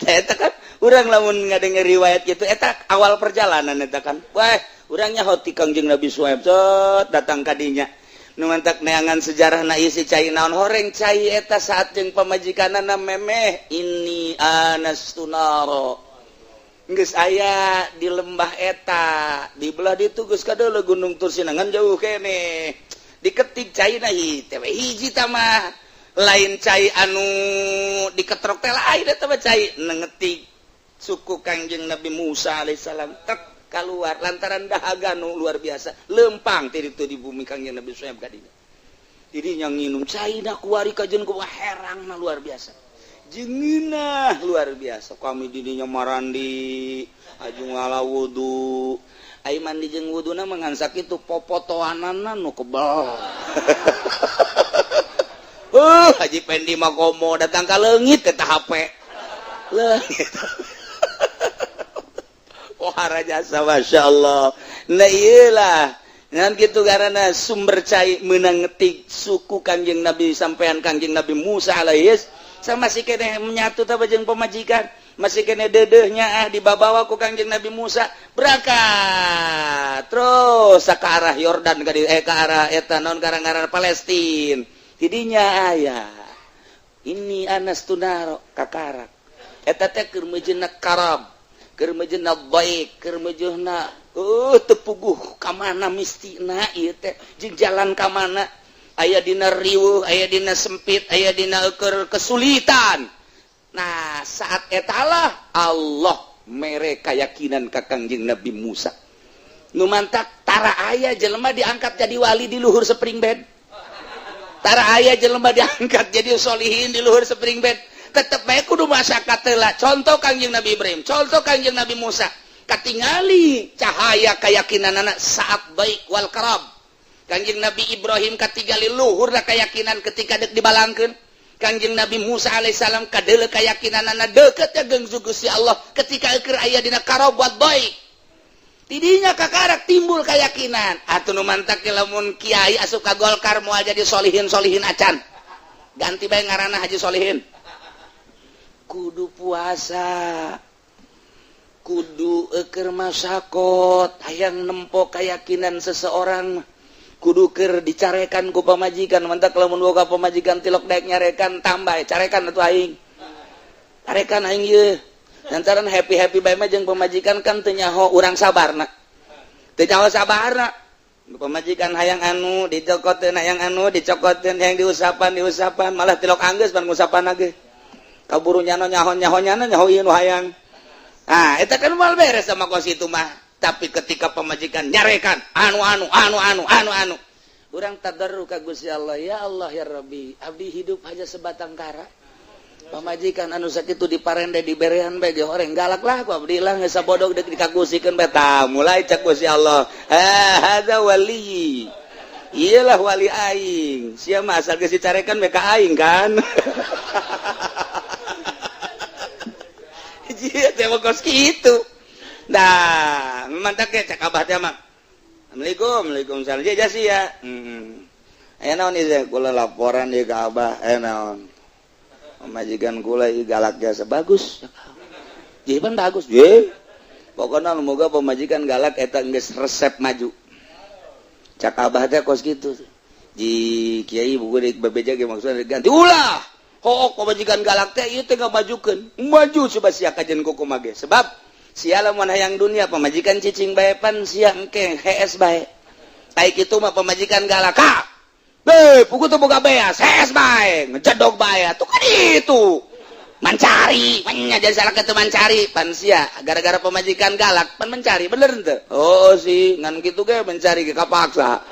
Nah, eta kan urang lamun ngadenger riwayat gitu, eta awal perjalanan eta kan. Wah, urangnya hoti Kangjeng Nabi Suhaib set datang kadinya. Nu mantak neangan sejarah na isi cai naon, horeng cai eta. Saat jeung pamajikanana memeh, ini anastu naro, geus aya di lembah eta, di belah ditu geus kadeuleu Gunung Tursina ngan jauh keneh. Diketik cai na teh hiji tamah lain cai anu diketrok teh, lain eta mah cai nengetik suku Kangjeng Nabi Musa alaihissalam, tek keluar lantaran dahaga nu luar biasa, lempang ti ditu di bumi Kangjeng Nabi Suhaib kadinya. Dirinya nginum cai na kuari kajen ku herang na luar biasa, jenginah luar biasa. Kami didinya marandi aju ngala wudu. Ai mandi jeung wuduna mah ngan sakitu, popotoanana nu kebel. Haji Pendi mah komo datang ka leungit eta HP. Leungit. Oh, jasa, Masya Allah. Nah, iyalah. Ngan gitu karena sumber cai menang ngetik suku Kangjeng Nabi sampean Kangjeng Nabi Musa alaihis sama si kene menyatu tah jeung pemajikan, masih kene dedehnya ah dibabawa ku Kangjeng Nabi Musa, berangkat terus ke arah Yordan, ke ke arah eta naon garang-garang Palestina. Tidinya aya ini anastu naro, kakarak eta teh keur meujeuhna karab, keur meujeuhna baik, keur meujeuhna teu puguh ka mana mistina ieu teh jeung jalan ka mana. Aya dina riweuh, aya dina sempit, aya dina keur kesulitan. Nah, saat etalah Allah mere keyakinan ka Kangjeng Nabi Musa. Nu mantak tara aya jelema diangkat jadi wali di luhur spring bed. Tara aya jelema diangkat jadi solihin di luhur spring bed. Tetep bae kudu masyarakat heula. Contoh Kangjeng Nabi Ibrahim, contoh Kangjeng Nabi Musa. Katingali cahaya keyakinan anak saat baik wal karab. Kangjeng Nabi Ibrahim katingali luhurna keyakinan ketika dek dibalangkeun. Kangjeng Nabi Musa alaihissalam kadeuleu keyakinanana deket ya jeung Gusti Allah ketika keur aya dina karab buat baik. Tidinya kakarak timbul keyakinan. Atuh nu mantak lamun kiai asup ka Golkar moal jadi solihin solihin acan. Ganti bae ngaranna Haji Solihin. Kudu puasa, kudu eker masakot, hayang nempo keyakinan seseorang kudu keur dicarekan ku pamajikan. Mantak lamun boga pamajikan tilok daek nyarekan, tambah carekan atuh aing, carekan aing ieu, lantaran happy happy bae mah jeung pamajikan kan teu nyaho urang sabarna, teu nyaho sabarna. Pamajikan hayang anu dicokoteun, hayang anu dicokoteun, hayang diusapan diusapan, malah tilok anggeus pan ngusapan ge kaburu nyano nyaho nyaho nyana nyaho ieu nu hayang. Ah, eta kan moal beres sama kos itu mah. Tapi ketika pemajikan nyarekan anu anu anu anu anu anu, urang tadarru ka Gusti Allah, ya Allah ya Rabbi, abdi hidup hanya sebatang kara, pamajikan anu sakitu diparende diberean bae ge horeng galak lah ku abdi lah, geus sabodok deuk dikagusikeun bae. Tah, mulai cek Gusti Allah, ah, hadza wali, iyalah wali aing sia mah, asal geus dicarekan bae ka aing kan. Iya teh kos kitu. Nah, mantak ge cek abah teh mah. Assalamualaikum, waalaikumsalam. Ya jasi ya. Aya naon ieu kula laporan ieu ka abah, aya naon? Pamajikan kula ieu galak jasa bagus. Jadi pan bagus ye. Pokoknya moga pemajikan galak eta geus resep maju. Cak abah teh kos kitu. Ji kiai buku deuk bebeja ge maksudna ganti ulah. Hook pemajikan galak teh ieu teh ngamajukeun. Maju coba sia kajen kumaha ge. Sebab sia lamun hayang dunia pemajikan cicing bae pan sia engke hees bae. Ai kitu mah pemajikan galak ka. Beh, pugu teu boga beas, hees bae, ngejedog bae atuh kan itu. Mencari, nya jadi salah ke mencari pan sia gara-gara pemajikan galak pan mencari bener henteu? Oh sih, ngan kitu ge mencari ge kapaksa.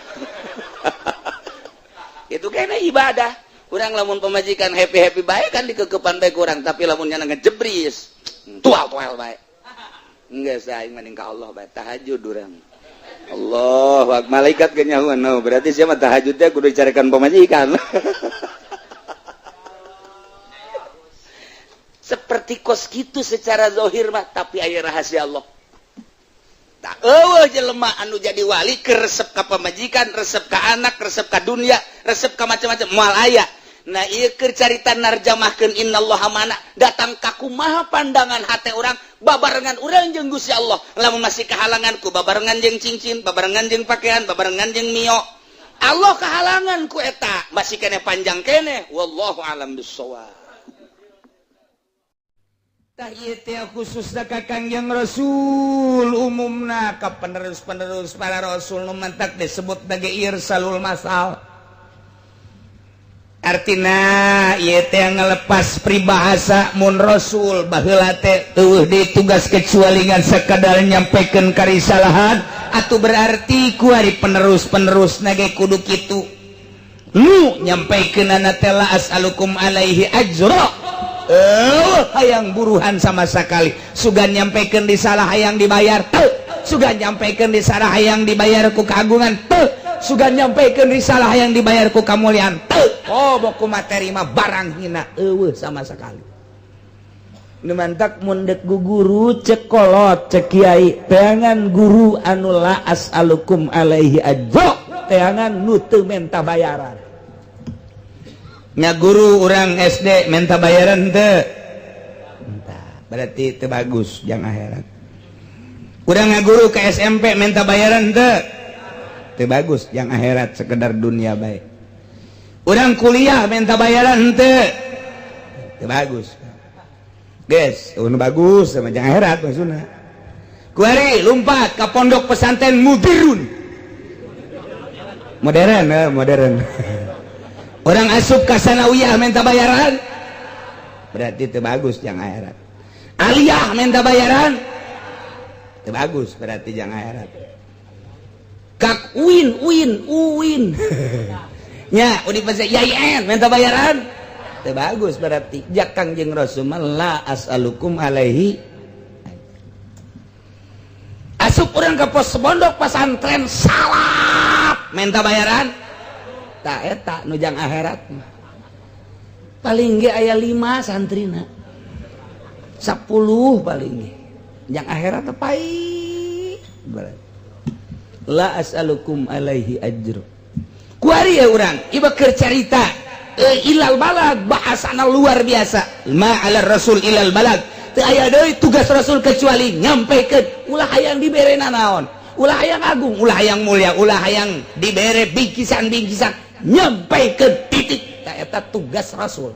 Itu kayaknya ibadah. Kurang lamun pemajikan happy-happy bae kan dikekepan bae kurang, tapi lamun nyana ngejebris, tual-tual bae. Enggak saya mending ka Allah bae tahajud urang. Allah, malaikat ge nyahoan, no, berarti sia mah tahajud teh kudu dicarikan pemajikan. Seperti kos gitu secara zahir mah, tapi aya rahasia Allah. Tak eueuh jelema anu jadi wali keur resep ka pamajikan, resep ka anak, resep ka dunia, resep ka macam-macam moal aya. Nah ieu keur carita narjamahkeun innallaha mana datang ka kumaha pandangan hate urang babarengan urang jeung Gusti Allah. Lamun masih kahalangan ku babarengan jeung cincin, babarengan jeung pakaian, babarengan jeung mio. Allah kahalangan ku eta masih keneh panjang keneh wallahu alam bissawab. Tah ieu teh khususna ka Kangjeng Rasul, umumna ka penerus-penerus para rasul nu mantak disebut sebagai irsalul masal. Artina ieu teh ngelepas peribahasa mun rasul baheula teh eueuh deui tugas kecuali ngan sakadar nyampekeun karisalahan atuh berarti kuari penerus-penerus nage kudu kitu. Nu nyampaikeunana teh la as'alukum alaihi ajra. Hayang buruhan sama sekali sugan nyampaikan di salah hayang dibayar teu, sugan nyampaikan di salah hayang dibayar ku keagungan teu, sugan nyampaikan di salah hayang dibayar ku kamuliaan teu. Oh boku materi mah barang hina eueuh sama sekali. Nu mantak mun deuk guru cek kolot cek kiai teangan guru anu la as'alukum alaihi ajra, teangan nu teu menta bayaran. Nya guru orang SD minta bayaran teu? Berarti itu bagus jang akhirat. Urang ngaguru ke SMP minta bayaran teu? Teu bagus jang akhirat sekedar dunia baik. Urang kuliah minta bayaran teu? Teu bagus. Guys, nu bagus sama jang akhirat maksudna. Kuari lompat ke pondok pesantren mudirun. Modern, modern. Orang asup ka sanawiyah minta bayaran berarti itu bagus jang akhirat. Aliyah minta bayaran itu bagus berarti jang akhirat. Kak uin uin uin nya universitas YIN minta bayaran itu bagus berarti jak Kangjeng Rasul la as'alukum alaihi. Asup orang ke pos pondok pesantren salap minta bayaran tak eta nujang akhirat mah paling ge aya 5 santrina 10 paling ge jang akhirat teh pai la as'alukum alaihi ajru. Kuari ya urang ieu keur carita ilal balag bahasana luar biasa ma ala rasul ilal balag teu aya deui tugas rasul kecuali nyampaikan ulah hayang dibere nanaon, ulah hayang agung, ulah hayang mulia, ulah hayang dibere bingkisan-bingkisan, nyampaikan titik. Tak eta tugas rasul.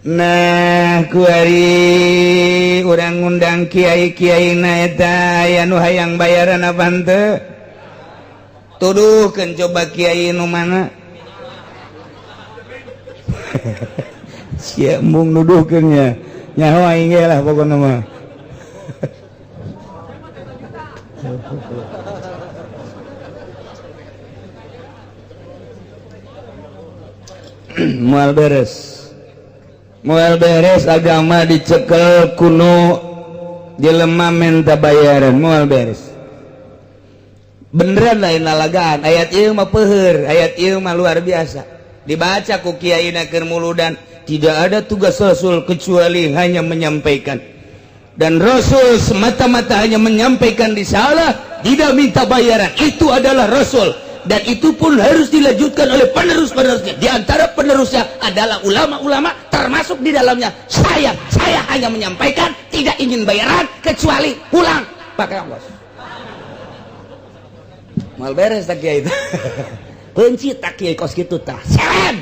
Nah kuari urang ngundang kiai-kiai na eta aya nu hayang bayaran apa henteu? Tuduhkeun coba kiai nu mana? Sia embung nuduhkeun nya. Nyaho aing ge lah pokona mah. Mual beres. Mual beres agama dicekel kuno jelema menta bayaran mual beres. Beneran lain lalagaan ayat ieu mah peuheur, ayat ieu mah luar biasa. Dibaca ku kiai na keur muludan, tidak ada tugas rasul kecuali hanya menyampaikan. Dan rasul semata-mata hanya menyampaikan risalah, tidak minta bayaran. Itu adalah rasul. Dan itu pun harus dilanjutkan oleh penerus-penerusnya. Di antara penerusnya adalah ulama-ulama, termasuk di dalamnya saya. Saya hanya menyampaikan, tidak ingin bayaran kecuali pulang pakai ongkos. Mal beres tak kiai itu. Benci tak kiai kos gitu tah. Serem.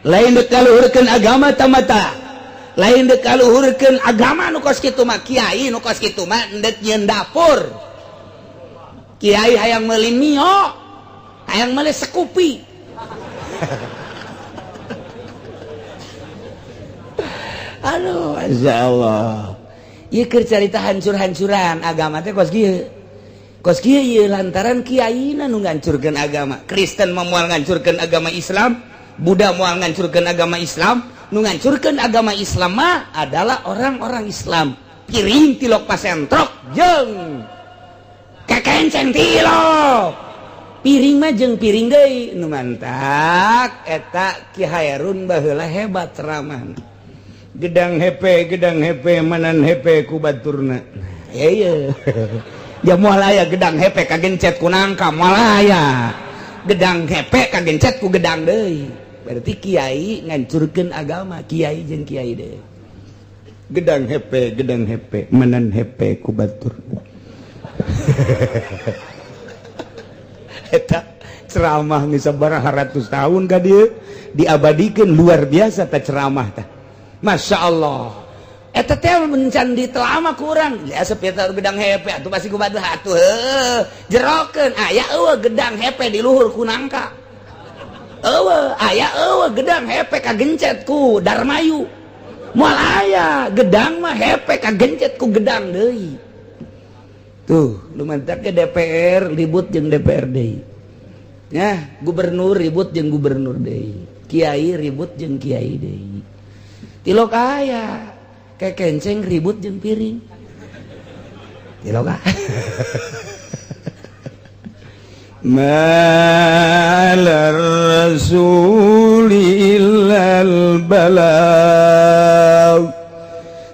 Lain dek kaluhurkeun agama tamata. Lain dek kaluhurkeun agama nu kos kitu mah, kiai nu kos kitu mah endek nyieun dapur. Kiai hayang meuli Mio, hayang meuli Scoopy. Aduh, Masya Allah. Ieu keur carita hancur-hancuran agama teh kos kieu. Kos kieu ieu lantaran kiaina nu ngancurkeun agama. Kristen mah moal ngancurkeun agama Islam, Buddha moal ngancurkeun agama Islam, nu ngancurkeun agama Islam mah adalah orang-orang Islam. Piring tilok pasentrok jeung kekenceng tilok. Piring mah jeung piring deui nu mantak eta Ki Hairun baheula hebat ceramahna. Gedang hepe manan hepe ku baturna. Ya iya. Ya moal aya gedang hepe kagencet ku nangka, moal aya. Gedang hepe kagencet ku gedang deui. Berarti kiai ngancurkeun agama, kiai jeung kiai deui. Gedang hepe manan hepe ku baturna. Eta ceramah geus sabaraha ratus tahun ka dieu diabadikeun, luar biasa ta ceramah tah. Masya Allah. Eta teh mencan ditelama kurang ya sepitar gedang hepe atuh pasti ku batu atuh heuh jerokeun aya eueuh gedang hepe di luhur ku nangka. Eueuh aya eueuh gedang hepe kagencet ku Darmayu. Moal aya gedang mah hepe kagencet ku gedang deui. Tuh lumantak ke DPR ribut jeung DPR deui. Ya, gubernur ribut jeung gubernur deui. Kiai ribut jeung kiai deui. Tilok aya kekenceng ribut jeung piring. Tilok aya. Ma'alar rasuli illal balagh.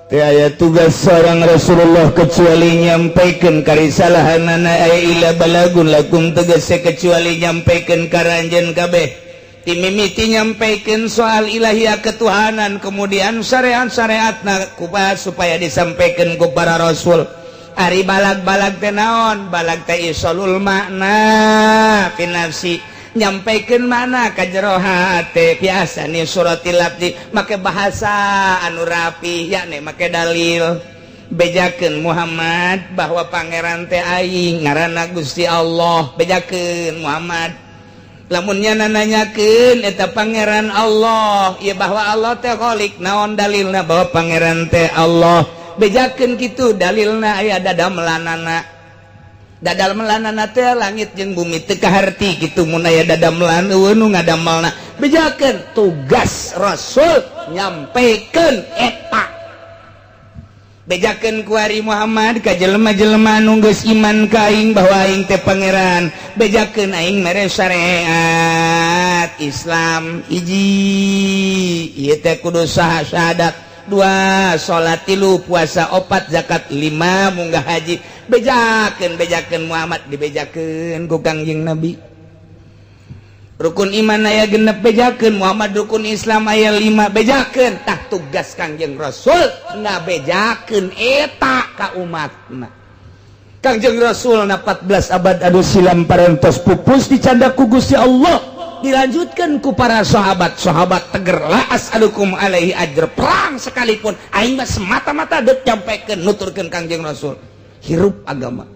Teu aya tugas seorang Rasulullah kecuali nyampaikan karisalahanana, aya illa balagun lakum tegese kecuali nyampaikan ka anjeun kabeh. Timimiti nyampaikan soal ilahiyah ketuhanan, kemudian syariat-syariatna kupas supaya disampaikan ku para rasul. Ari balag-balag teh naon? Balag teh isolul makna fi nafsi, nyampaikan mana ka jero hate, biasa nih suratil lafzi make bahasa anu rapi, yakni make dalil. Bejakeun Muhammad bahwa pangeran teh aing ngaranna Gusti Allah, bejakeun Muhammad. Lamunnya nanyakeun eta pangeran Allah, ya bahwa Allah teh khalik, naon dalilna bahwa pangeran teh Allah? Bejakeun kitu dalilna aya dadamelanana. Dadamelanana teh langit jeung bumi teu kaharti kitu mun aya dadamelan eueuh nu ngadamelna. Bejakeun tugas Rasul nyampaikan eta. Bejakeun kuari Muhammad ka jelema-jelema nu geus iman ka aing bahwa aing teh pangeran. Bejakeun aing mere syariat Islam hiji ieu teh kudu syahadat, dua salat, tilu puasa, opat zakat, lima munggah haji. Bejakeun bejakeun Muhammad, dibejakeun ku Kangjeng Nabi. Rukun iman aya 6, bejakeun Muhammad. Rukun Islam aya 5, bejakeun. Tah tugas Kangjeng Rasul ngabejakeun eta ka umatna. Kangjeng Rasul na 14 abad anu silam parantos pupus dicandak ku Gusti Allah, dilanjutkan ku para sahabat. Sahabat teger, la as'alukum alaihi ajr, perang sekalipun aing mah semata-mata deuk nyampaikan nuturkeun Kangjeng Rasul, hirup agama.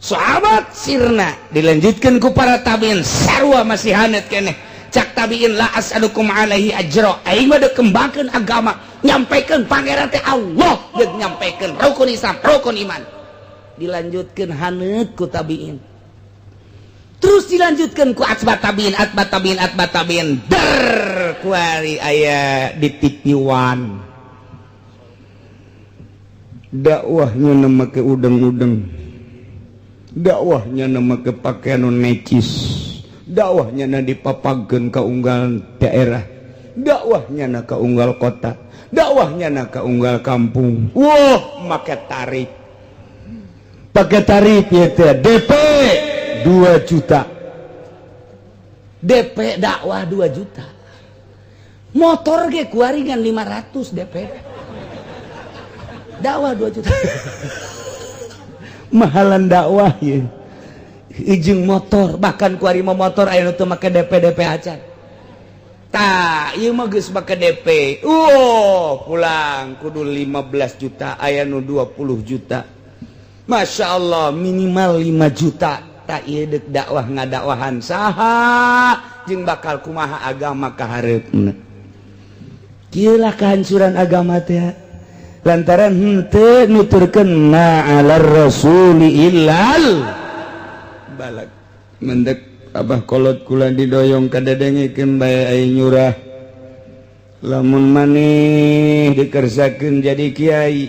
Sahabat sirna, dilanjutkan ku para tabiin, sarua masih hanet keneh. Cak tabiin, la as'alukum alaihi ajra, aing mah deuk kembangkeun agama, nyampaikan pangeran teh Allah, deuk nyampaikan rukun Islam, rukun iman. Dilanjutkan hanet ku tabiin, terus dilanjutkan ku atba tabiin, atba tabiin, atba tabiin, der kuari aya di TV One Dakwahnya nama ke udeng-udeng, dakwahnya nama ke pakaian necis, dakwahnya na dipapageun ka unggal daerah, dakwahnya na ka unggal kota, dakwahnya na ka unggal kampung. Wah, make tarif, pakai tarif ya teh DP 2 juta. DP dakwah 2 juta, motor ge kuari ngan 500 DP, dakwah 2 juta. Mahalan dakwah ya ijing motor. Bahkan kuari mau motor aya nu teu make DP DP acan. Tah, ieu mah geus make DP. Oh, pulang kudu 15 juta, aya nu 20 juta. Masya Allah, minimal 5 juta. Tak, ieu deuk dakwah ngadakwahan saha jeung bakal kumaha agama kahareupna? Kieu lah kehancuran agama teh lantaran henteu nuturkeun ma 'alar rasuli illal balagh. Mendek Abah kolot kula didoyong kadedengekeun bae ai nyurah. Lamun maneh dikersakeun jadi kiai,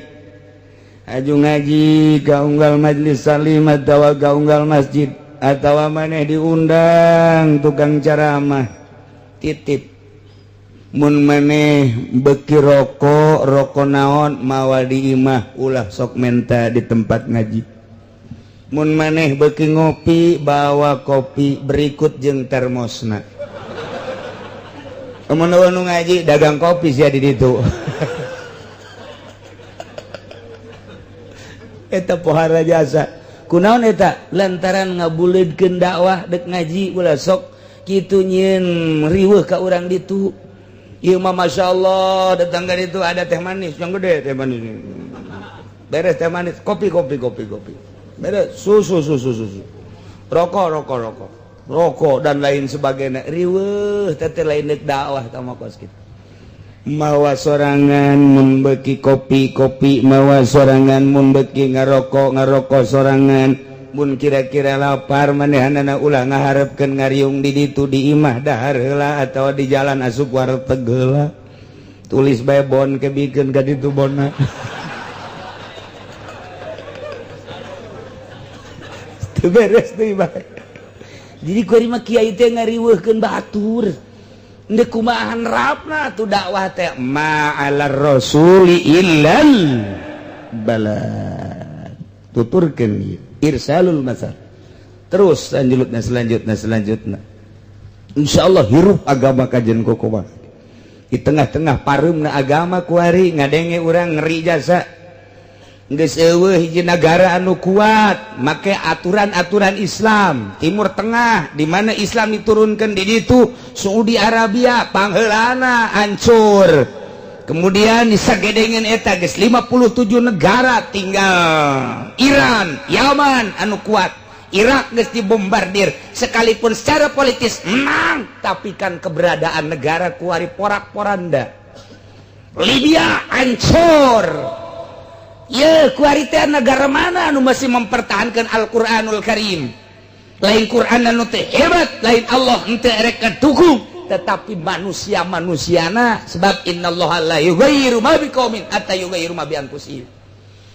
aju ngaji ka unggal majlis salim atawa ka unggal masjid atawa maneh diundang tukang ceramah, titip, mun maneh beki rokok, rokok naon, mawa di imah, ulah sok menta di tempat ngaji. Mun maneh beki ngopi, bawa kopi berikut jeung termosna. Mun nu ngaji dagang kopi sia di ditu, eta pohara jasa. Kunaon eta? Lantaran ngabuleudkeun dakwah. Dek ngaji ulah sok kitu nyieun riweuh ka urang ditu. Ieu mah Masya Allah, datang ka ditu ada teh manis yang gede, teh manis beres, teh manis, kopi, kopi, kopi, kopi beres, susu, susu, susu, rokok, rokok, rokok, rokok, dan lain sebagainya. Riweuh teh lain dek dakwah sama kos kitu. Mawa sorangan mun beki kopi, kopi mawa sorangan, mun beki ngarokok, ngarokok sorangan. Mun kira-kira lapar, manehanana ulah ngaharepkeun ngariung di ditu, di imah dahar heula atau di jalan asup warteg heula, tulis bae bon ke bikeun ka ditu bona. Teu beres deui bae. Jadi kuari mah kiai teh ngariweuhkeun batur. Ndek kumaha rapna tuh dakwah teh? Ma'alar rasuli illal balagh. Tuturkeun ieu irsalul masal terus selanjutnya, selanjutnya, selanjutnya. Insyaallah hirup agama kajen kokoba di tengah-tengah pareumna agama kuari. Ngadenge urang ngeri jasa. Geus eueuh hiji negara anu kuat make aturan-aturan Islam. Timur Tengah, di mana Islam diturunkan di ditu, Saudi Arabia pangheulana hancur. Kemudian disagedengeun eta geus 57 negara, tinggal Iran, Yaman anu kuat. Irak geus dibombardir, sekalipun secara politis menang, tapi kan keberadaan negara kuari porak-poranda. Libya hancur. Ya, kuari teh negara mana anu masih mempertahankan Al-Qur'anul Karim? Lain Quran anu teh hebat, lain Allah henteu erek dukung, tetapi manusia-manusiana, sebab innallaha la yughayyiru ma biqaumin hatta yughayyiru ma bi anfusihim.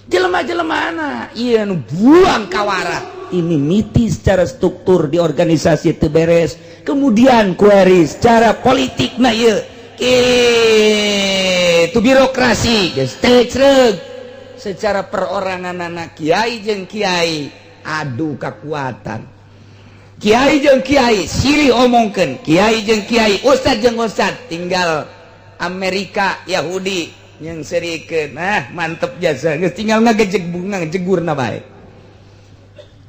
Jelema-jelema ieu nu buang kawara ini miti secara struktur di organisasi teu beres, kemudian kuari secara politik na ieu itu birokrasi geus teu creg, secara perorangan anak kiai jeung kiai adu kekuatan, kiai jeung kiai silih omongkeun, kiai jeung kiai, ustad jeung ustad. Tinggal Amerika, Yahudi yang serikeun. Nah, mantep jasa. Geus tinggal ngagejeg bunga jegurna bae.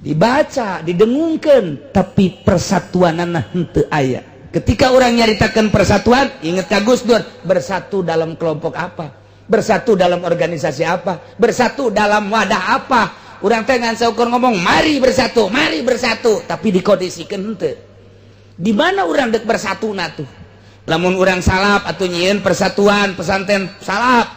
Dibaca, didengungkeun, tapi persatuanana henteu aya. Ketika orang nyaritakan persatuan, inget ka Gus Dur, bersatu dalam kelompok apa, bersatu dalam organisasi apa, bersatu dalam wadah apa? Urang teh ngan saukur ngomong mari bersatu, mari bersatu, tapi dikondisikan henteu. Di mana urang dek bersatu tuh? Lamun urang salaf atau nyieun persatuan pesantren salaf,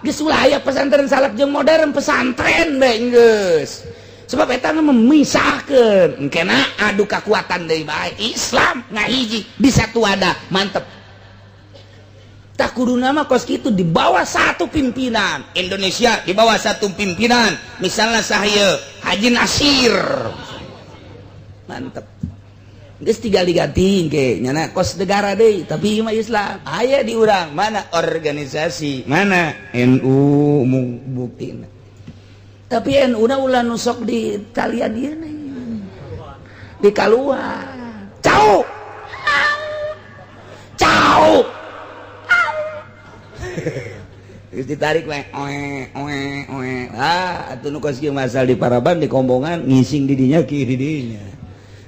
geus ulah aya pesantren salaf jeung modern, pesantren bae geus. Sebab eta mah memisahkeun, engkena adu kekuatan deui bae. Islam ngahiji di satu wadah, mantep. Tak kudu nama kos kitu, di bawah satu pimpinan. Indonesia di bawah satu pimpinan, misalnya saya Haji Nasir, mantep. Geus tinggal diganti ke nyana kos negara deui, tapi ieu mah Islam aya di urang. Mana organisasi, mana NU buktina? Tapi NU na ulah nu sok di talian ieu nih di kaluar cau. Au. Geus ditarik we, oe oe oe. Ah, atuh nu kos kieu masal di paraban, di kombongan, ngising di dinya, ki di dinya.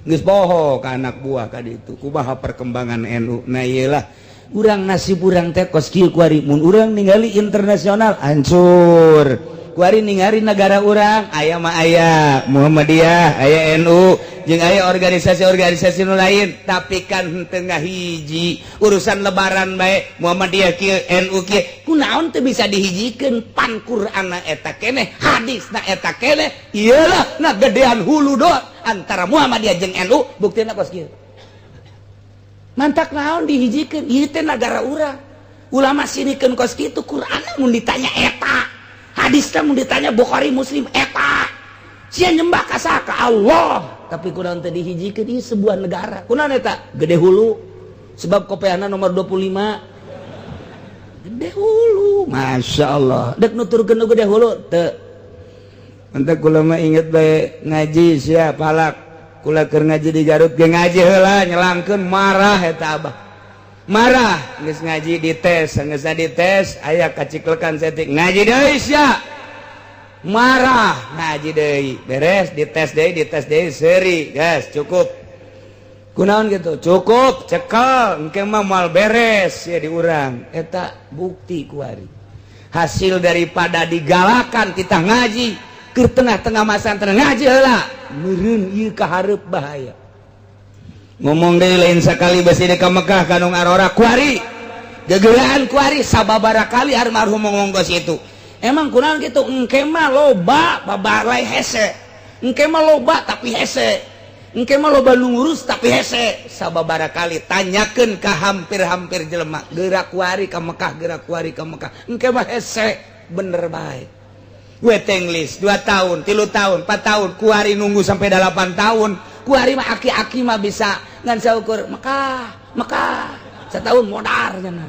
Geus poho ka anak buah ka ditu. Kumaha perkembangan NU? Nah, ieu lah urang, nasib urang teh kos kieu kuari. Mun urang ningali internasional hancur, kuari ningali negara urang aya mah, aya Muhammadiyah, aya NU, jeung aya organisasi-organisasi nu lain, tapi kan tengah hiji. Urusan Lebaran bae Muhammadiyah kieu, NU kieu, kunaon teu bisa dihijikeun? Pan Qur'an eta keneh, hadisna eta keneh. Iyalah, nah, gedean hulu doang antara Muhammadiyah jeung NU, buktina kos kieu. Mantak naon dihijikeun? Ieu teh negara urang. Ulama sinikeun kos kitu. Qur'an mun ditanya eta, hadisna mun ditanya Bukhari Muslim eta. Sia nyembah ka saha? Ka Allah. Tapi kunaon teh dihijikeun? Ieu sebuah negara. Kunaon eta gede hulu? Sebab kopeana nomor 25, gede hulu. Masya Allah, dek nuturkeun nu gede hulu teu. Entah kula mah inget bae ngaji sia palak. Kula keur ngaji di Garut ge, ngaji heula nyelangkeun, marah eta abah. Marah, geus ngaji dites, geus dites aya kaciklekan saeutik, ngaji deui sia. Marah, ngaji deui, beres dites deui, dites deui, seuri, geus cukup. Kunaon gitu? Cukup, cekel, engke mah moal beres ya di urang. Eta bukti kuari. Hasil daripada digalakan kita ngaji ke tengah-tengah masa ngaji heula meureun ieu kahareup bahaya. Ngomong deui, lain sakali besi ka Mekah kanung arora kuari gegelaan kuari, sababara kali almarhum ngomong kos itu. Emang kunaon gitu? Engke mah loba babalai hese, engke mah loba tapi hese, engke mah loba nu ngurus tapi hese. Sababara kali tanyakeun ka hampir-hampir jelema, gerak kuari ka Mekah, gerak kuari ka Mekah, engke mah hese. Bener bae, waiting list 2 tahun, 3 tahun, 4 tahun, kuari nunggu sampai 8 tahun. Kuari mah aki-aki mah bisa ngan saukur Mekah, Mekah setahun modar cenah.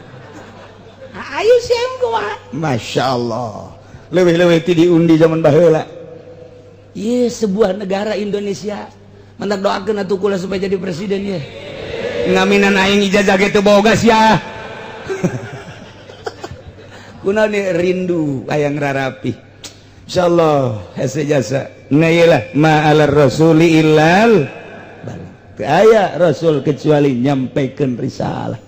Ayo sih kumaha? Masya Allah, lebih-lebih ti diundi zaman baheula. Iya, sebuah negara Indonesia. Mantak doakeun atuh kula supaya jadi presiden ya. Ngaminan aing ijazah gitu boga sia. Kunaon nih rindu hayang rarapi. Insyaallah hese jasa. Nah, iyalah, ma alar rasuli illal balagh. Aya rasul kecuali nyampaikan risalah.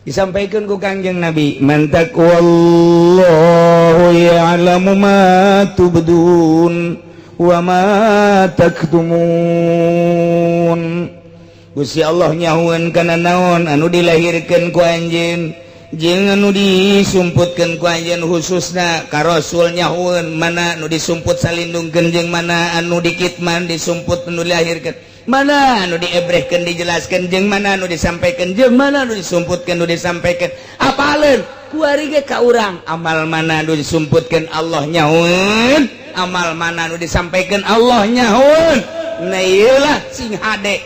Disampaikan ku Kangjeng Nabi, man taqwallahu ya'lamu ma tubdun wa ma taktumun. Gusti Allah nyahueun kana naon anu dilahirkeun ku anjeun jeung anu disumputkeun ku anjeun, khususna ka Rasul nyahueun mana anu disumput salindungkeun jeung mana anu dikitman, disumput anu dilahirkeun, mana anu diebrehkeun dijelaskeun, jeung mana anu disampaikan, jeung mana anu disumputkeun anu disampaikan. Apaleun kuari ge ka urang, amal mana anu disumputkeun Allah nyahueun, amal mana anu disampaikan Allah nyahueun. Nah, iyalah, sing hade,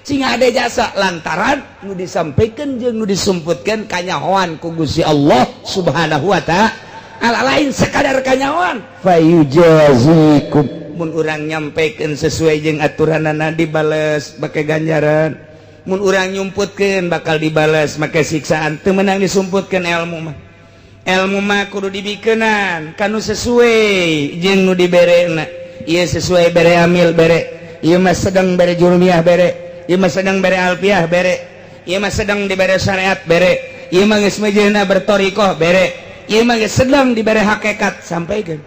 sing hade jasa, lantaran nu disampaikan jeung nu disumputkeun kanyahoan ku Gusti Allah Subhanahu wa Ta'ala, lain sekadar kanyahoan. Fayujazikum, mun urang nyampaikan sesuai jeung aturanana dibales make ganjaran, mun urang nyumputkeun bakal dibales make siksaan. Teu meunang disumputkeun ilmu mah. Ilmu mah kudu dibikeunan kanu sesuai jeung nu diberena. Ieu sesuai bere amil bere, ieu mah sedang bere jurumiyah bere, ieu mah sedang bere alfiah bere, ieu mah sedang dibere syariat bere, ieu mah geus mejeuna bertorikoh bere, ieu mah geus sedang dibere hakikat, sampaikan,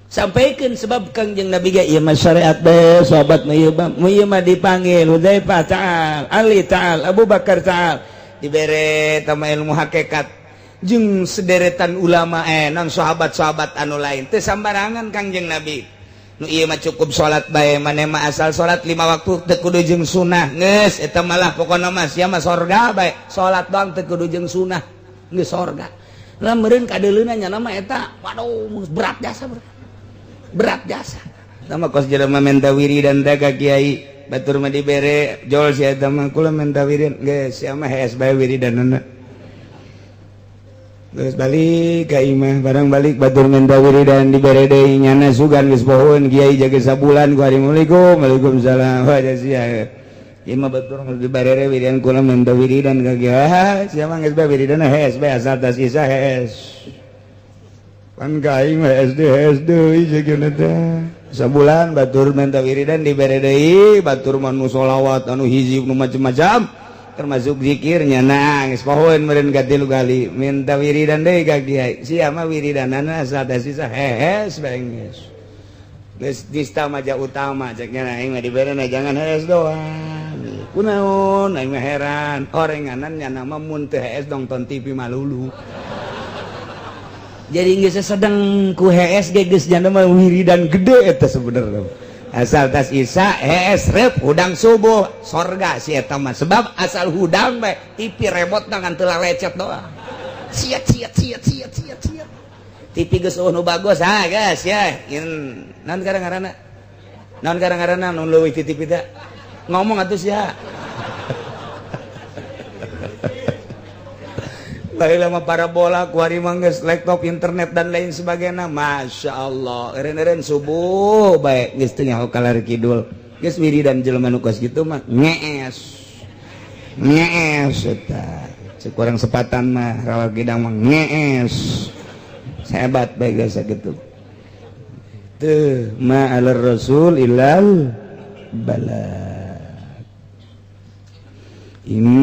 sampaikan. Sebab Kangjeng Nabi ge ieu mah syariat be, sahabat mah ieu mah, ieu mah dipanggil Hudzaifah ta'al, Ali ta'al, Abu Bakar ta'al, dibere tama ilmu hakikat jeung sederetan ulama, non sahabat-sahabat anu lain. Teu sambarangan Kangjeng Nabi. Nu ieu mah cukup salat bae, maneh mah asal salat lima waktu teu kudu jeung sunah geus, eta malah pokona mah sia mah sorga bae, salat doang teu kudu jeung sunah geus sorga lah meureun. Kadeuleuna nya mah eta, waduh, berat jasa, berat, berat jasa. Sama kos jelema menta wiridan teh ka kiai batur mah dibere jol sia eta mah, kula menta wiridan geus, sia mah hees bae wiridanana. Geus balik ka imah, barang balik batur menta wiridan dibere deui, nyana sugan geus pohoeun kiai jaga sabulan ku. Assalamualaikum, waalaikumsalam, wah sia. Ieu mah batur dibarere wiridan, kula minta wiridan ka kiai. Sia mah geus bae wiridan hees bae, asal tas isa hees. Pan ka aing mah hees deui, hees deui sakieu teh. Sabulan batur minta wiridan, dibere deui. Batur mah nu sholawat, anu hizib, nu macam-macam, termasuk zikirnya. Nangis pohoen meureun katilu kali minta wiridan deui ka kiai. Sia mah wiridanana asal tas isa hees bae, geus geus nista maja utama ceknya. Aing mah diberena jangan hees doang. Kunaon? Aing mah heran, orenganan nya nama mun teu hees nonton TV malulu. Jadi geus sedang ku hees ge geus jana mah wiridan gede eta sebenarnya. Asal tas isa hees, rep hudang subuh, sorga si eta mah. Sebab asal hudang bae TV remote ngan teu lecet doang, siat siat siat siat siat siat. TV geus nu bagus ha guys ya. In naon kadang-ngaranna, naon kadang-ngaranna nu leuwih ti TV teh? Ngomong atuh sia. Baheula mah parabola, kuari mah geus laptop, internet, dan lain sebagainya. Masya Allah, eureun-eureun subuh bae geus teu nyaho kalar kidul, geus wiridan. Jelema nu kos kitu mah ngees ngees eta. Cek urang sepatan mah, rawa kidang mah ngees hebat bae geus sakitu teu. Ma alar rasul illal bala. Inna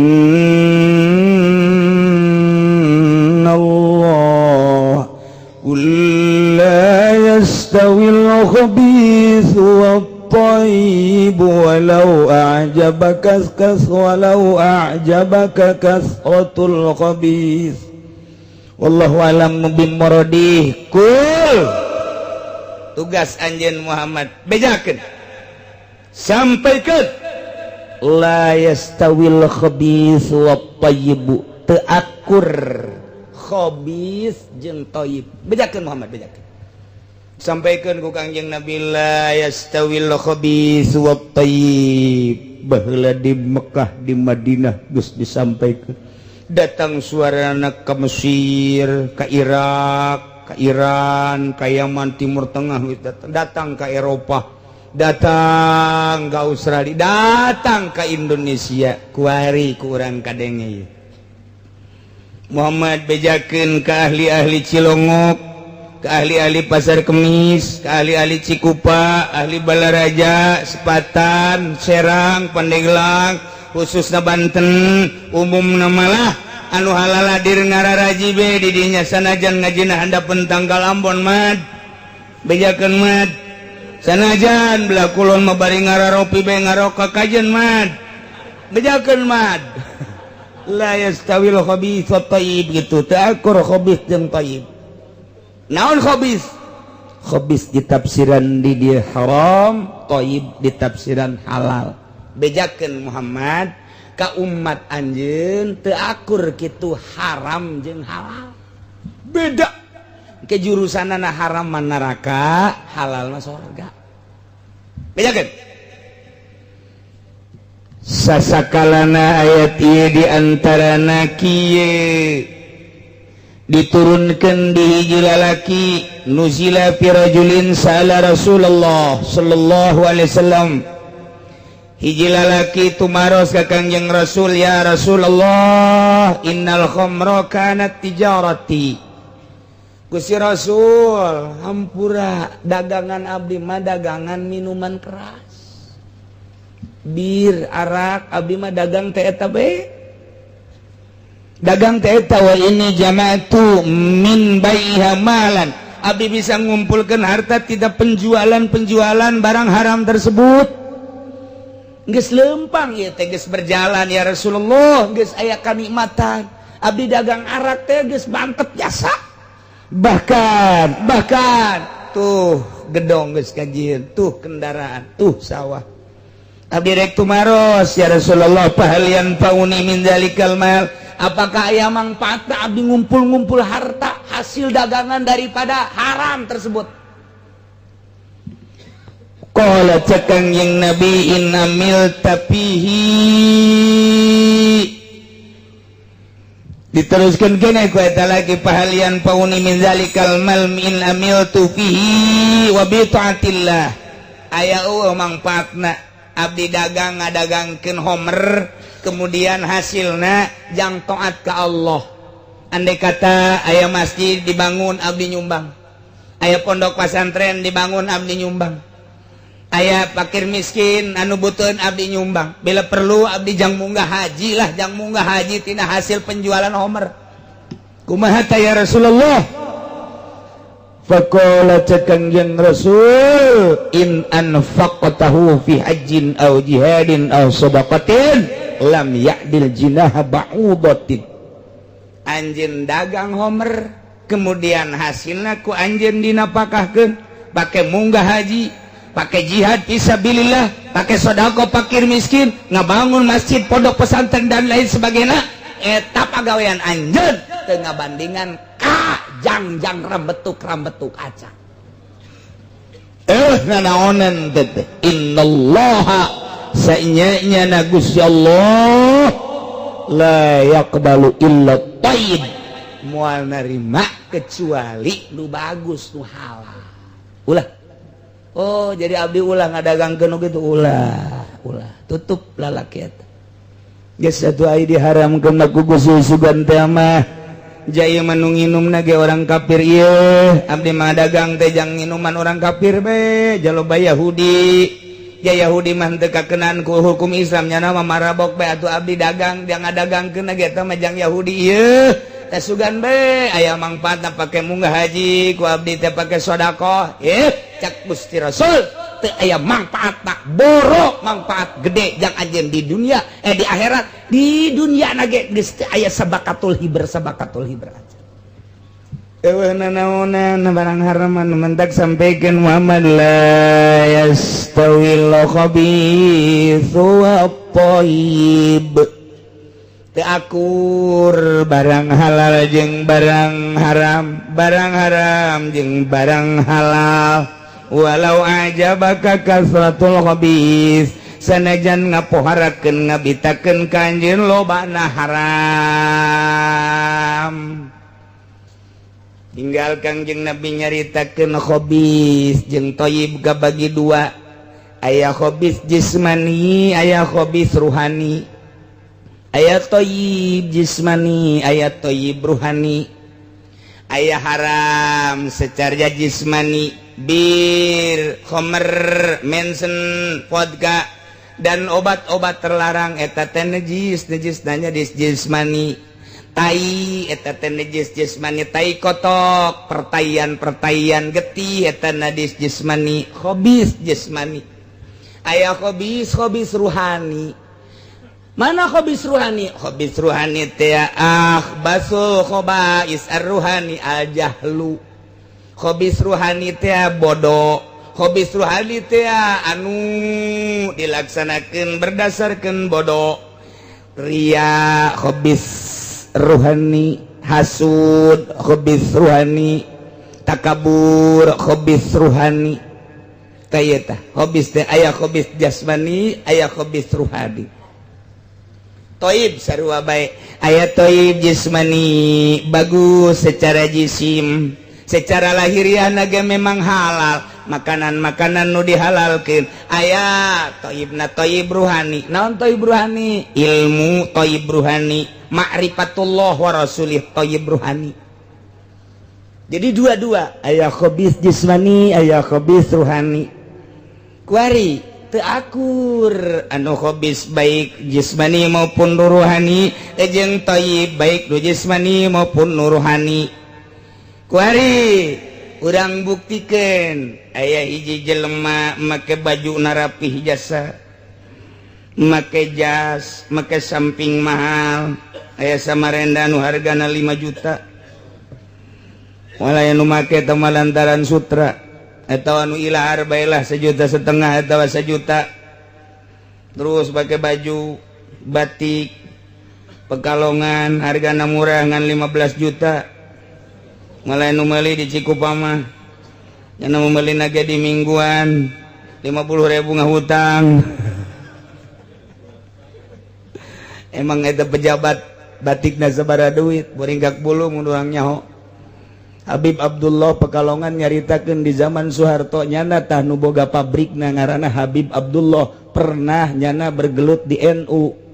Allah qul la yastawil khabith wat tayyib walau a'jabaka kas walau a'jabaka kasratul khabith wallahu alam bimuradih. Kul, tugas anjeun Muhammad bejakeun, sampaikan, la yastawil khabith wat thayyib, teu akur khabith jeung thayyib. Bejakeun Muhammad, bejakeun, sampaikan ku Kangjeng Nabi, la yastawil khabith wat thayyib. Baheula di Mekah, di Madinah geus disampaikan, datang suarana ke Mesir, ke Irak, ke Iran, ke Yaman, Timur Tengah, datang, datang ke Eropa, datang ke Australia, datang ke Indonesia. Kuari kurang kadenge. Muhammad, bejakeun ke ahli-ahli Cilongok, ke ahli-ahli Pasar Kemis, ke ahli-ahli Cikupa, ahli Balaraja, Sepatan, Serang, Pandeglang, khususnya Banten, umum malah anu halaladir ngararaji be didinya, sanajan ngajina handapeun tanggal Ambon. Mad, bejakeun, Mad. Sanajan belah kulon mah bari ngararopi be ngaroka kajen. Mad, bejakeun, Mad. La yastawil khabith wat thayyib gitu, teu akur khabith jeung thayyib. Naon khabith? Khabith ditafsiran di dia haram, thayyib ditafsiran halal. Bejakeun Muhammad ka umat anjeun, teu akur kitu haram jeung halal, beda ke jurusanana. Haram mah neraka, halal mah sorga. Bejakeun. Sasakalana ayat ieu diantarana kieu diturunkan di hiji lalaki, nuzila fi rajulin sa'ala Rasulullah sallallahu alaihi wasallam. Hiji lalaki tumaros ka Kangjeng Rasul, ya Rasulullah, innal khamra kanat tijarati. Gusti Rasul, hampura, dagangan abdi mah dagangan minuman keras, bir, arak. Abdi mah dagang teh eta bae, dagang teh eta. Wa ini jama'tu min baiha malan, abdi bisa ngumpulkan harta tidak penjualan-penjualan barang haram tersebut. Geus lempang ya teh, geus berjalan ya Rasulullah, geus aya kanikmatan. Abdi dagang arak teh geus mantep jasa, bahkan bahkan tuh gedong geus kajieun, tuh kendaraan, tuh sawah. Abdi rek tumaros ya Rasulullah, fahal yanfa'uni min zalikal mal, apakah aya mangfaatna abdi ngumpul-ngumpul harta hasil dagangan daripada haram tersebut? Qala, cek Kangjeng Nabi, in amilta fihi. Diteruskan kene ku eta lagi, fahal yanfa'uni min zalikal mal in amiltu fihi wa bi taatillah, aya eueuh mangfaatna? Abdi dagang, ngadagangkeun homer, kemudian hasilna jang taat ka Allah. Andai kata aya masjid dibangun, abdi nyumbang. Aya pondok pesantren dibangun, abdi nyumbang. Aya fakir miskin anu butuh, abdi nyumbang. Bila perlu abdi jang munggah haji lah, jang munggah haji tina hasil penjualan homer. Kumaha ta, ya Rasulullah? Faqala, cek Kangjeng Rasul, in anfaqtahu fi hajjin aw jihadin aw sadaqatin lam ya'dil jinaha ba'udatin. Anjeun dagang homer, kemudian hasilna ku anjeun dinapakahkeun, pake munggah haji, pakai jihad fisabilillah, pakai sodako fakir miskin, ngabangun masjid, pondok pesantren, dan lain sebagainya, eta pagawean anjeun teu ngabandingan ka jangjang rambetuk rambetuk aca. Eh, nanaonan teh? Innallaha, sainya na Gusti Allah, la yaqbalu illa thayyib, moal narima kecuali nu bagus, nu halal. Ulah. Oh, jadi abdi ulah ngadagangkeun gitu, ulah, ulah. Tutup lalaki eta. Geus atuh, ai diharamkeun mah ku Gusti sugan teh mah. Jaya mah nu nginum ge orang kafir ieu, abdi mah dagang teh jang minuman orang kafir be, jaloba Yahudi. Ya, Yahudi mah teu kakenaan ku hukum Islam, nya mah marabok be. Atuh abdi dagang, jangan dagangkeun ge eta mah jang Yahudi ieu. Teh sugan be aya mangfaatna, pake munggah haji ku abdi teh, pake sedekah. Eh, cak Gusti Rasul, teu aya mangfaat, tak borok mangfaat gede jang anjeun di dunia, eh, di akhirat. Di dunia nage geus teu aya sabakatul hibr, sabakatul hibr aja. Eueuh nanaonan barang haram anu mentak sampaikan Muhammad la yastawil khabithu wa thayyib. Teu akur barang halal jeung barang haram, barang haram jeung barang halal. Walau a'jabaka kasratul khabis, sanajan ngapoharakeun, ngabitakeun ka anjeun lobana haram. Tinggal Kangjeng Nabi nyaritakeun khobis jeung thayyib bagi dua: aya khobis jismani, aya khobis ruhani. Aya thayyib jismani, aya thayyib ruhani. Aya haram secara jismani, bir, khomer, mensen, vodka, dan obat-obat terlarang, eta teh najis, najis nanya di jismani. Tai eta teh najis jismani, tai kotok, pertaian pertaian getih, eta najis jismani, khobis jismani. Aya khobis khobis ruhani. Mana khobis ruhani? Khobis ruhani teh akhbasul khobais ar-ruhani al jahlu. Khobis ruhani teh bodoh. Khobis ruhani teh anu dilaksanakan berdasarkan bodoh. Ria khobis ruhani, hasud khobis ruhani, takabur khobis ruhani. Kayeta khobis teh aya khobis jasmani, aya khobis ruhani. Toib sarua bae, aya toib jismani, bagus secara jisim, secara lahiriah naga memang halal, makanan-makanan nu dihalalkeun. Aya toibna toib ruhani. Naon toib ruhani? Ilmu toib ruhani, ma'rifatullah wa rasulih toib ruhani. Jadi dua-dua, aya khobis jismani, aya khobis ruhani. Kuari teu akur anu khobis baik jismani maupun ruhani jeung thayyib baik nu jismani maupun nu ruhani. Kuari urang buktikan, aya hiji jelema make baju narapih jasa, make jas, make samping mahal. Aya Samarenda nu hargana 5 juta. Wala nu make teh lantaran sutra atau anu ilahar bae lah, 1,5 juta atau 1 juta. Terus pakai baju batik Pekalongan hargana murah ngan 15 juta. Malah nu meuli di Cikupa mah, yang nu meuli nage di mingguan 50.000 ngahutang. Emang eta pejabat batikna sabaraha duit, boringgak bulu mun urang nyaho. Habib Abdullah Pekalongan nyaritakeun di zaman Soeharto nyana tah nu boga pabrikna ngaranna Habib Abdullah, pernah nyana bergelut di NU.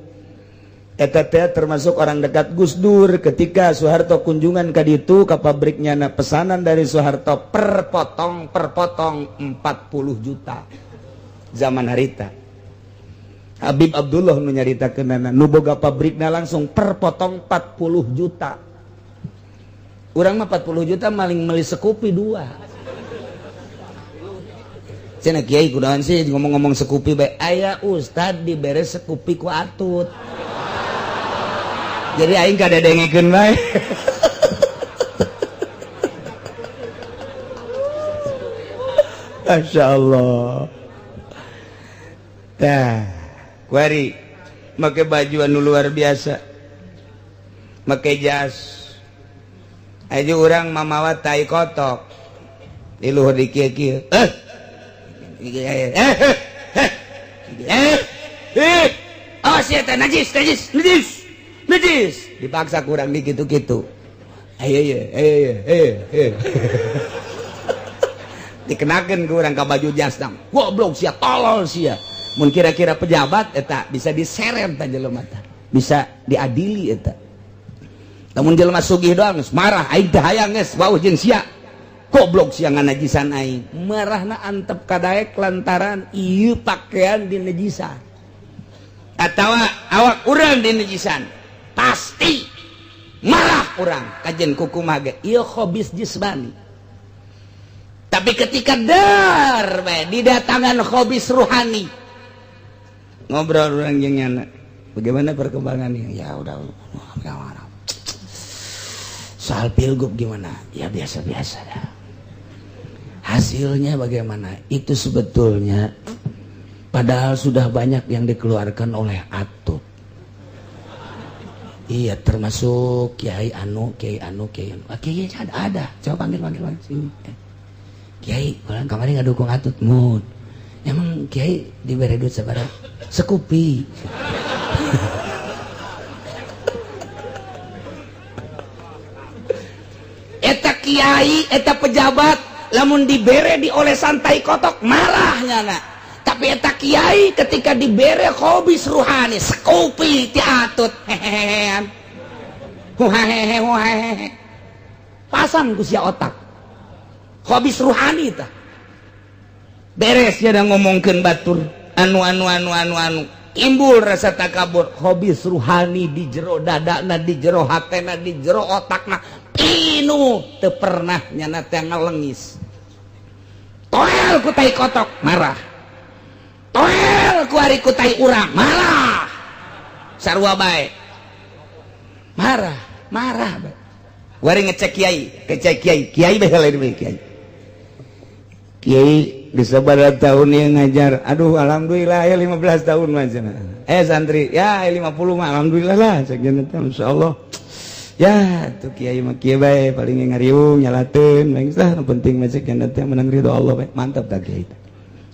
Eta teh termasuk orang dekat Gus Dur. Ketika Soeharto kunjungan ka ditu ka pabrik nyana, pesanan dari Soeharto per potong per potong 40 juta zaman harita. Habib Abdullah nu nyaritakeunana, nu boga pabrikna langsung per potong 40 juta. Urang mah 40 juta maling meuli Scoopy dua. Cenah kiai, kunaon sih ngomong-ngomong Scoopy bae? Aya ustad dibere Scoopy ku Atut, jadi aing kadedengekeun bae. Masya Allah. Tah, kuari make baju anu luar biasa, make jas aja, urang mamawa tai kotok di luhur di kieu kieu, eh eh eh eh eh, oh sia teh najis, najis, najis, najis. Dipaksa kurang di kitu-kitu, ayo ayo ayo ayo ayo, dikenakeun ku urang ka baju jas dang, goblok sia, tolol sia. Mun kira-kira pejabat eta bisa diseret ta jelema tah, bisa diadili eta. Lamun jelema sugih doang geus marah, aing teh hayang geus wauh jeung sia, goblok sia, nganajisan aing. Marahna antep kadaek lantaran ieu pakaian dinajisan atawa awak urang dinajisan, pasti marah urang kajen kukumaha ge. Ieu khobis jismani. Tapi ketika dar bae didatangan khobis ruhani, ngobrol urang jeung nyana, bagaimana perkembangannya? Ya udah, soal pilgub gimana? Ya biasa-biasa dah. Hasilnya bagaimana? Itu sebetulnya padahal sudah banyak yang dikeluarkan oleh Atut. Iya, termasuk Kiai Anu, Kiai Anu, Kiai Anu. Ah, Kiai ada, ada. Coba panggil, panggil, panggil sini. Eh. Kiai, kalau kemarin nggak dukung Atut, mun. Emang Kiai diberi duit sabaraha? Scoopy. Eta kiai, eta pejabat, lamun dibere diolesan tai kotok marahnya nak. Tapi eta kiai ketika dibere khobis ruhani Scoopy ti Atut, hehehean, huhahehe huhahehe, pasang ku sia otak khobis ruhani tah beres ya. Ngomongkeun batur anu anu anu anu anu, timbul rasa takabur. Khobis ruhani di jero dadana, di jero hatena, di jero otakna pinu, teu pernah nyana teh ngalengis. Toel ku tai kotok marah, toel ku ari ku tai urang marah, sarua bae marah, marah bae. Wari ngecek kiai, ngecek kiai, kiai bae lain bae. Kiai, kiai bisa pada tahun yang ngajar, aduh alhamdulillah ya 15 tahun mah cenah. Eh santri ya 50 mah alhamdulillah lah cek teh, insyaallah ya. Tuh kiai mah kieu bae, paling ngariung nyalateun bae lah, nu penting mah cek teh menang ridho Allah bae. Mantap tah kiai teh,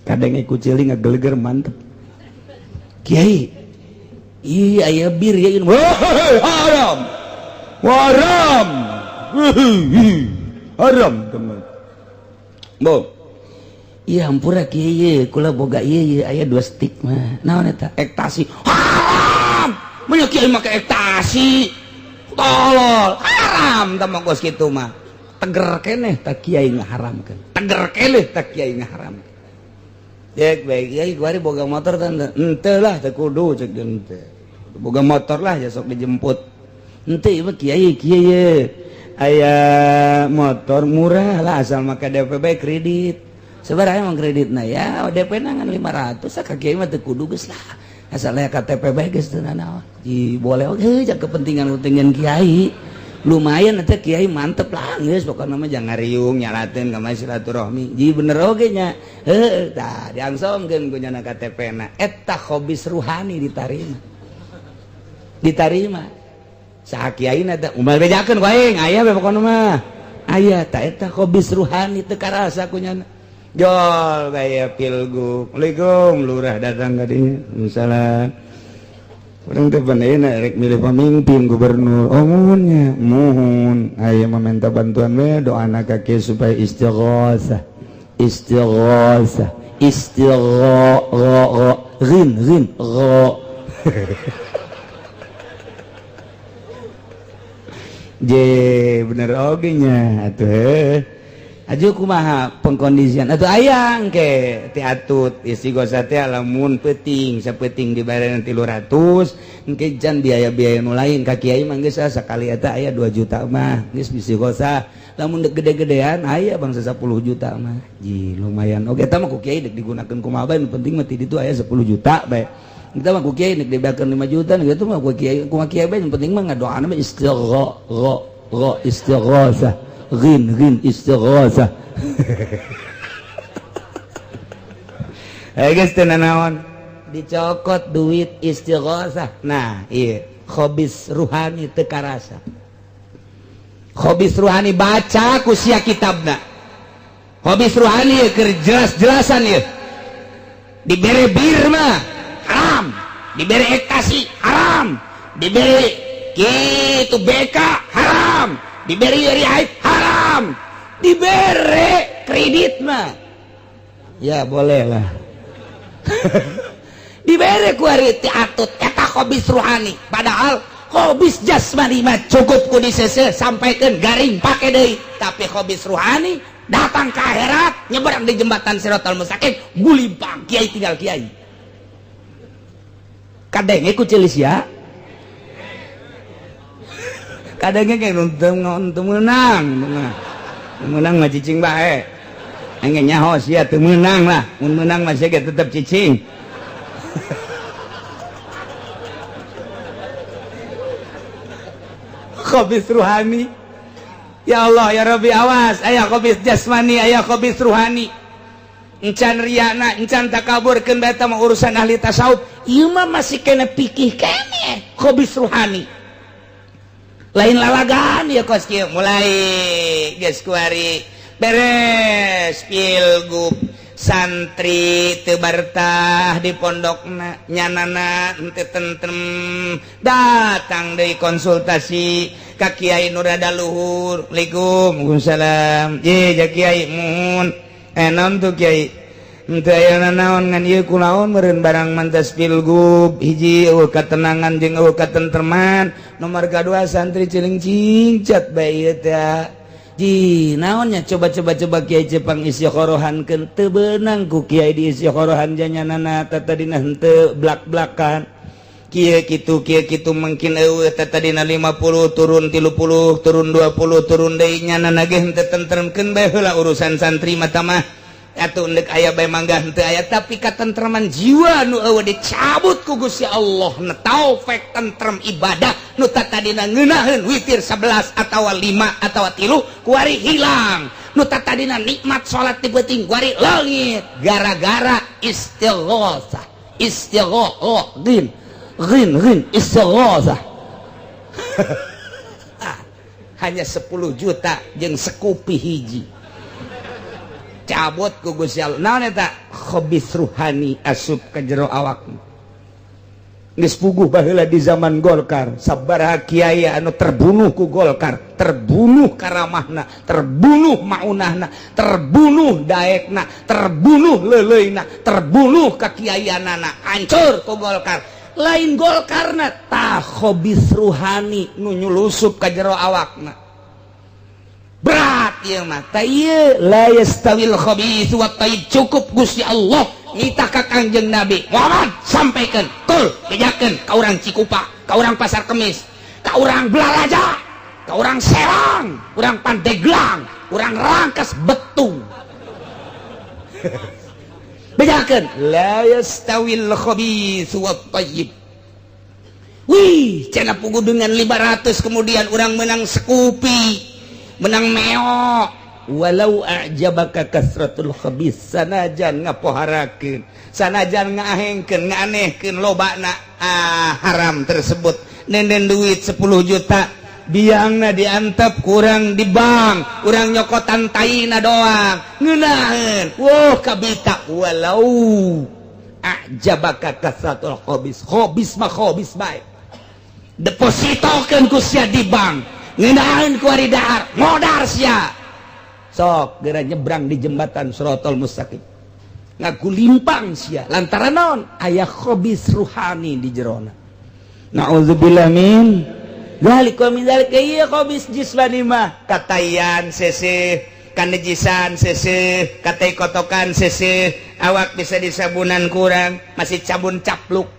kadang ikut ciling ngageleger, mantep kiai. Iya, aya bir ya, haram haram haram teman bo. Iya, hampura kiai, kula boga ieu ieu aya dua stick mah. Naon eta? Ekstasi. Haram. Mun kiai make ekstasi. Tolol, haram tah mah geus kitu mah. Teger keneh tah kiai ngaharamkeun. Teger keneh tah kiai ngaharamkeun. Cek bae kiai, kuari boga motor teh henteu lah, teu kudu cek teh. Boga motor lah ya sok dijemput. Henteu ieu mah kiai kieu ye. Aya motor murah lah, asal make DP bae kredit. Sebenarnya emang kredit nah ya DP nangan 500 ka kiai mah teu kudu geus lah. Asalnya KTP bae geus teu nanaon. Di boleh oge jak kepentingan-kepentingan kiai. Lumayan eta kiai mantep lah geus, pokokna mah jangan ngariung nyalateun ka silaturahmi. Ji bener oge nya. Heuh tah diangsongkeun ku nyana KTP na. Eta khobis ruhani ditarima. Ditarima. Saha kiai na teh umal bejakeun ku aing aya we pokona mah. Aya tah eta khobis ruhani teu karasa ku nyana. Jol gaya pilgub. Assalamualaikum, lurah datang ka dinya. Salam. Urang teh pan rek milih pamimpin gubernur. Oh muhunnya, muhun. Aya meminta bantuan we doana ka kieu supaya istighosah. Istighosah, istigho ghin ghin gho. Je bener oge nya atuh heuh. Aju kumaha pengkondisian atuh ayang ke ti atut istighosah teh lamun peuting sapeuting dibayar 300 engke jan biaya-biaya nu lain ka kiai mah geus sakali eta aya 2 juta mah geus istighosah lamun dek gede-gedean aya bangsa 10 juta mah ji lumayan oge eta mah ku kiai dek digunakeun kumaha bae nu penting mah ti ditu aya 10 juta bae eta mah ku kiai dek dibeakeun 5 juta kitu mah ku kiai kumaha kiai bae nu penting mah ngadoana mah istigho istighosah ghin ghin istighosah. Geus teu nanaon dicokot duit istighosah. Nah ieu khobis ruhani teu karasa. Khobis ruhani baca ku sia kitabna. Khobis ruhani ieu keur jelas-jelasan ieu. Dibere bir mah haram, dibere ekstasi haram, dibere kitu BK haram, diberi haid haram, dibere kredit mah ya boleh lah. Dibere ku ari ti atut eta khobis ruhani. Padahal khobis jasmani mah cukup ku disese sampaikeun garing pake deui, tapi khobis ruhani datang ke akhirat nyebrang di jembatan Siratal Mustaqim gulimpang kiai tinggal kiai. Kadenge ku ceulis ya. Kadangnya kayak nonton menang, menang mah cicing bae. Engge nyaho sia teu meunang lah, mun meunang mah sia ge tetep cicing. Khobis ruhani. Ya Allah ya Rabbi awas, aya khobis jasmani, aya khobis ruhani. Encan riana, encan takabur keun bae eta mah urusan ahli tasawuf. Ieu mah masih kena pikih keneh khobis ruhani. Lain lalagan ya kos kieu mulai geus kuari beres pilgub santri teu bartah di pondokna nyanana henteu tentrem datang deui konsultasi ka kiai nu rada luhur. Assalamualaikum. Waalaikumsalam. Ye ja kiai muhun naon tuh kiai henteu aya nanaon ngan ieu kunaon meureun barang mantas pilgub hiji eueuh katenangan jeung eueuh katentreman nomor kadua santri ciling cingcat bae ieu teh ji naonnya coba-coba coba kiai Jepang istikhorohankeun teu beunang ku kiai di istikhorohan janyanana tatadina henteu blak-blakan kieu kitu kieu kitu mungkin eueuh tatadina 50 turun 30 turun 20 turun deui nyanana ge henteu tentremkeun bae heula urusan santri mah mah atuh ndek aya bae mangga henteu aya tapi katentreman jiwa nu eueuh dicabut ku Gusti Allah na taufik tentrem ibadah nu tatadina ngeunaheun witir 11 atawa 5 atawa 3 kuari hilang nu tatadina nikmat salat ti peuting kuari leungit gara-gara istighosah istigho ghin ghin ghin istighosah. Hanya 10 juta jeung sekupi hiji cabut ku Gusti Allah. Naon eta khobis ruhani asup ka jero awak. Geus puguh baheula di zaman Golkar, sabaraha kiai anu terbunuh ku Golkar, terbunuh karamahna, terbunuh maunahna, terbunuh daekna, terbunuh leuleuna, terbunuh kakiaianana, hancur ku Golkar. Lain Golkarna tah khobis ruhani nu nyulusup ka jero awakna. Berat ieu mah tah ieu la yastawil khabits wat thayyib cukup Gusti Allah nitah ka Kangjeng Nabi Muhammad sampaikan kul bejakeun ka urang Cikupa, ka urang Pasar Kemis, ka urang Belaraja, ka urang Serang, urang Pandeglang, urang Rangkas Betung. Bejakeun la yastawil khabits wat thayyib. Wih, cenah puguh dengan 500 kemudian urang menang sekupi, menang meo. Walau a'jabaka kasratul khabis sanajan ngapoharakeun, sanajan ngaahengkeun, ngaanehkeun lobana haram tersebut. Nenden duit 10 juta biangna diantep kurang di bank, urang nyokotan taina doang ngeunaheun. Wah kabita walau A'jabaka kasratul khobis. Khobis mah khobis bae. Depositokeun ku sia di bank, ngeunaan ku ari dahar, modar sia. Sok geura nyebrang di jembatan Sirotol Mustaqim. Ngagulimpang sia lantaran naon? Aya khobis ruhani di jerona. Na'udzubillah min dzalik wa min dzalik. Ieu khobis jismani mah katayan seseh, kanejisan seseh, katai kotokan seseh, awak bisa disabunan kurang, masih cabun capluk.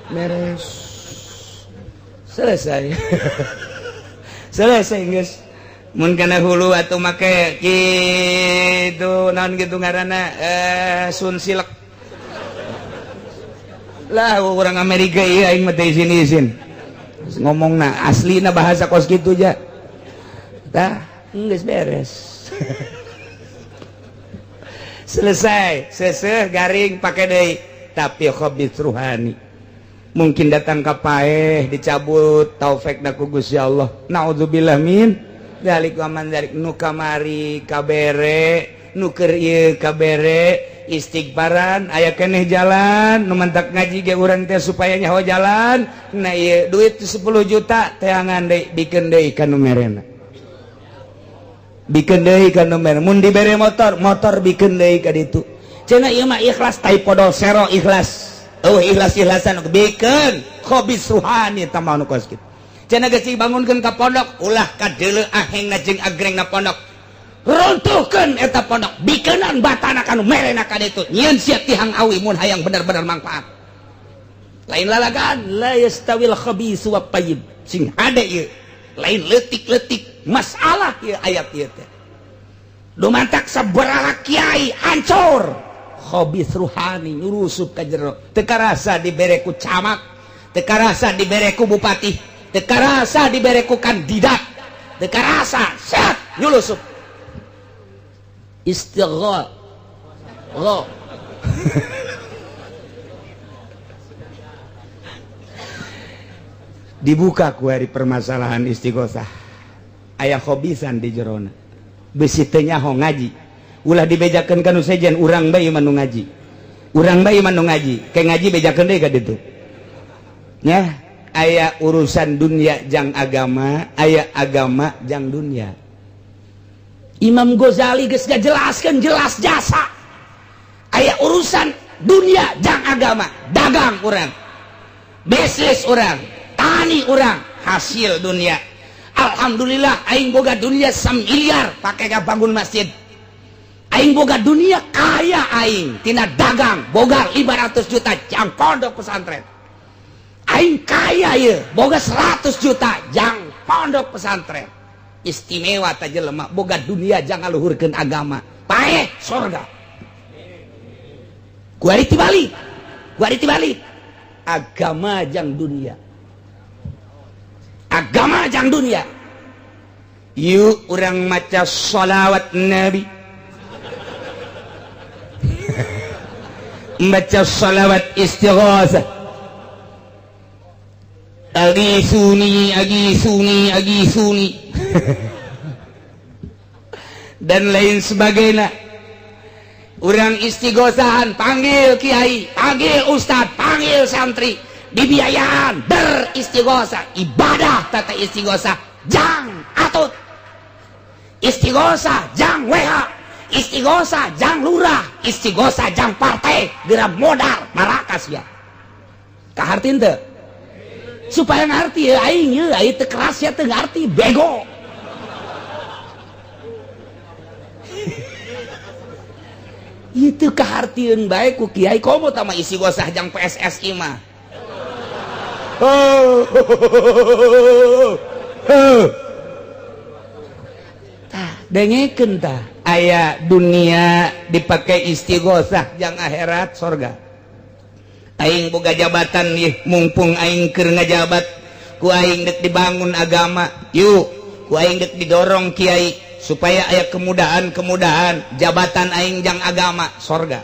Beres. Selesai. Selesai geus. Mun kana hulu atuh make kitu naon kitu ngaranna sunsilk. Lah urang Amerika ieu aing mah teu izin-izin. Ngomongna aslina bahasa kos kitu ja. Tah, geus beres. Selesai, seseh garing pakai deui. Tapi khabith ruhani. Mungkin datang ka paeh dicabut taufik ku Gusti Allah. Naudzubillah min dzalik wa man dzalik. Nu kamari kabere, nu keur ieu kabere, istighfaran aya keneh jalan, nu mantak ngaji ge urang teh supaya nyaho jalan. Nah ieu duit 10 juta teangan deui, bikeun deui ka nu merena. Bikeun deui ka nu merena. Mun dibere motor, motor bikeun deui ka ditu. Cenah ieu mah ikhlas tai podol sero ikhlas. Oh ikhlas-ikhlasan bikeun khobis ruhani tamah nu kos kitu. Cenah geus dibangunkeun ka pondok, ulah kadeuleu ahengna jeung agrengna pondok. Runtuhkeun eta pondok, bikeunan batana ka nu merena ka ditu. Nyieun sia tihang awi mun hayang bener-bener manfaat. Lain lalagan la yastawil khabis wa thayyib. Sing hade ieu. Lain leutik-leutik masalah ieu ayat ieu teh. Dumantak sabaraha kiai hancur. Khobis ruhani nyurusup ka jero. Teu karasa dibere ku camat, teu karasa dibere ku bupati, teu karasa dibere ku kandidat, teu karasa set nyulusup. Istighfar. Oh. Dibuka ku hari permasalahan istighosah. Aya khobisan di jerona. Besi teu nyaho ngaji. Ulah dibejakeun ka nu sejen, urang bae mah nu ngaji. Urang bae mah nu ngaji. Ke ngaji bejakeun deui ka ditu. Nya, aya urusan dunia jang agama, aya agama jang dunia. Imam Ghazali geus ngajelaskeun jelas jasa. Aya urusan dunia jang agama, dagang urang, bisnis urang, tani urang, hasil dunia. Alhamdulillah aing boga dunia 1 miliar pake bangun masjid. Aing boga dunia kaya aing tina dagang boga 500 juta jang pondok pesantren. Aing kaya ieu boga 100 juta jang pondok pesantren. Istimewa ta jelema boga dunia jang ngaluhurkeun agama. Paeh sorga. Kuari tibalik. Kuari tibalik. Agama jang dunia. Agama jang dunia. Yuk urang maca sholawat Nabi. Baca sholawat istighosah. Agisuni, agisuni, agisuni. Dan lain sebagainya. Urang istighosahan, panggil kiai, panggil ustad, panggil santri, dibiayaan beristighosah, ibadah tata istighosah, jang atut. Istighosah jang WH, istighosah jang lurah, istighosah jang partai, geura modal marakas ya. Kaharti teu? Supaya ngarti ya aing ieu, aing teu keras ya teu ngarti, bego. Itu kahartieun bae ku kiai komo tah mah istighosah jang PSSI mah. Oh. Tah dengekeun tah aya dunia dipakai istighosah jang akhirat sorga. Aing boga jabatan ieu mumpung aing keur ngajabat ku aing deuk dibangun agama yuk, ku aing deuk didorong kiai supaya aya kemudahan-kemudahan jabatan aing jang agama sorga.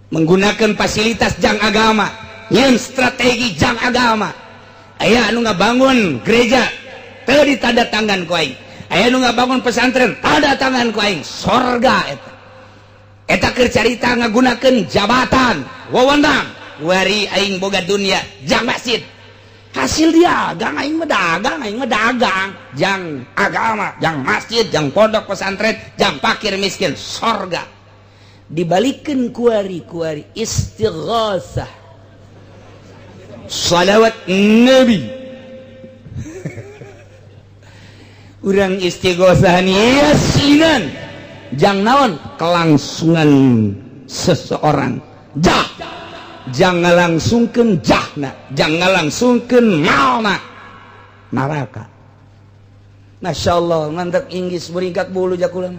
Menggunakan fasilitas jang agama, nyeun strategi jang agama. Aya anu ngabangun gereja teu ditanda tangan ku aing, aya anu ngabangun pesantren tanda tangan ku aing, sorga eta. Eta keur carita ngagunakeun jabatan, wewenang, wari aing boga dunia jang masjid. Hasil dagang aing mah, dagang aing mah, dagang jang agama, jang masjid, jang pondok pesantren, jang fakir miskin sorga. Dibalikin kuari, kuari istighosah, salawat nabi. Urang istighosah yasinan jang naon? Kelangsungan seseorang, jah jangan langsungkeun jahna, jangan langsungkeun malna neraka. Masya Allah, mantap. Inggris beringkat bulu jakula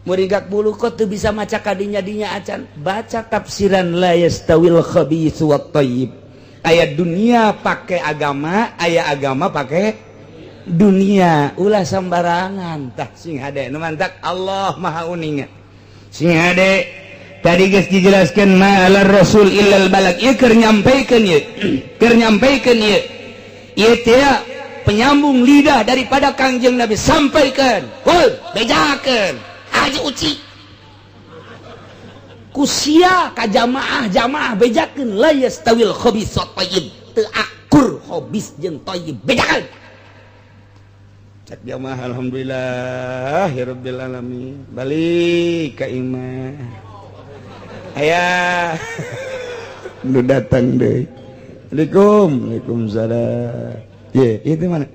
meringkat bulu, kok tuh bisa maca kadinya dinya acan baca tafsiran la yastawil khabitsu wat thayyib. Ayat dunia pakai agama, ayat agama pakai dunia, ulah sembarangan. Tah, sing hade nu mantak Allah Maha uninga. Sing hade, tadi geus dijelaskeun ma alar rasul illal balagh. Ieu keur nyampaikan, ieu keur nyampaikan, ieu ieu teh penyambung lidah daripada Kangjeng Nabi. Sampaikan, hul, bejakeun Haji Uci kusia ka jamaah jamaah, bejakeun la yastawil khabis wat thayyib, teu akur khabis jeung thayyib, bejakeun. Cek jamaah, alhamdulillah ya rabbil alamin, balik ka imah, aya nu datang deui. Assalamualaikum. Waalaikumsalam. Ye, itu mana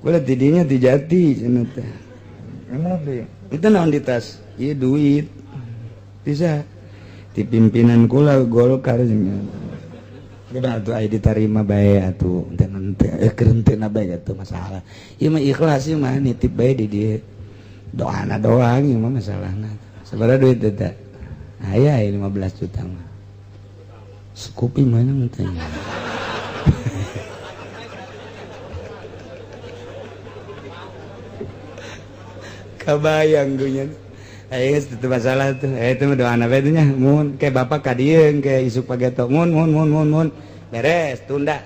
kula tidinya di jati cenah teh. Itu naon di tas? Iya, duit bisa di pimpinan kula Golkar cenah. Udah atuh, aya diterima bae atuh, teu eh keur henteu bae atuh masalah. Ieu mah ikhlas, ieu mah nitip bae di dieu. Doana doang ieu mah masalahna. Sabaraha duit eta? Aya 15 juta mah. Sekupi mana teh? Kabayang gue nya. Ayo, itu masalah tuh. Eh, itu mah doana bae nya. Mun kayak bapak ka dieu, kayak isuk pageto. Mun mun mun mun mun. Beres, tunda.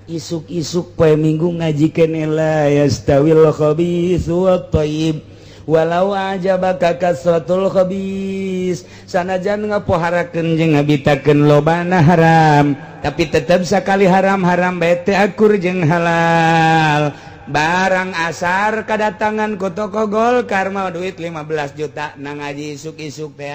Isuk-isuk poe Minggu ngaji keneh la yastawil khabitsu wat thayyib walau ajabaka kasratul khabis, sanajan ngapoharakeun jeung ngabitakeun lobana haram, tapi tetep sakali haram-haram bae teu akur jeung halal. Barang asar kedatangan ku toko Golkar, mau duit 15 juta, nang ngaji isuk-isuk teh.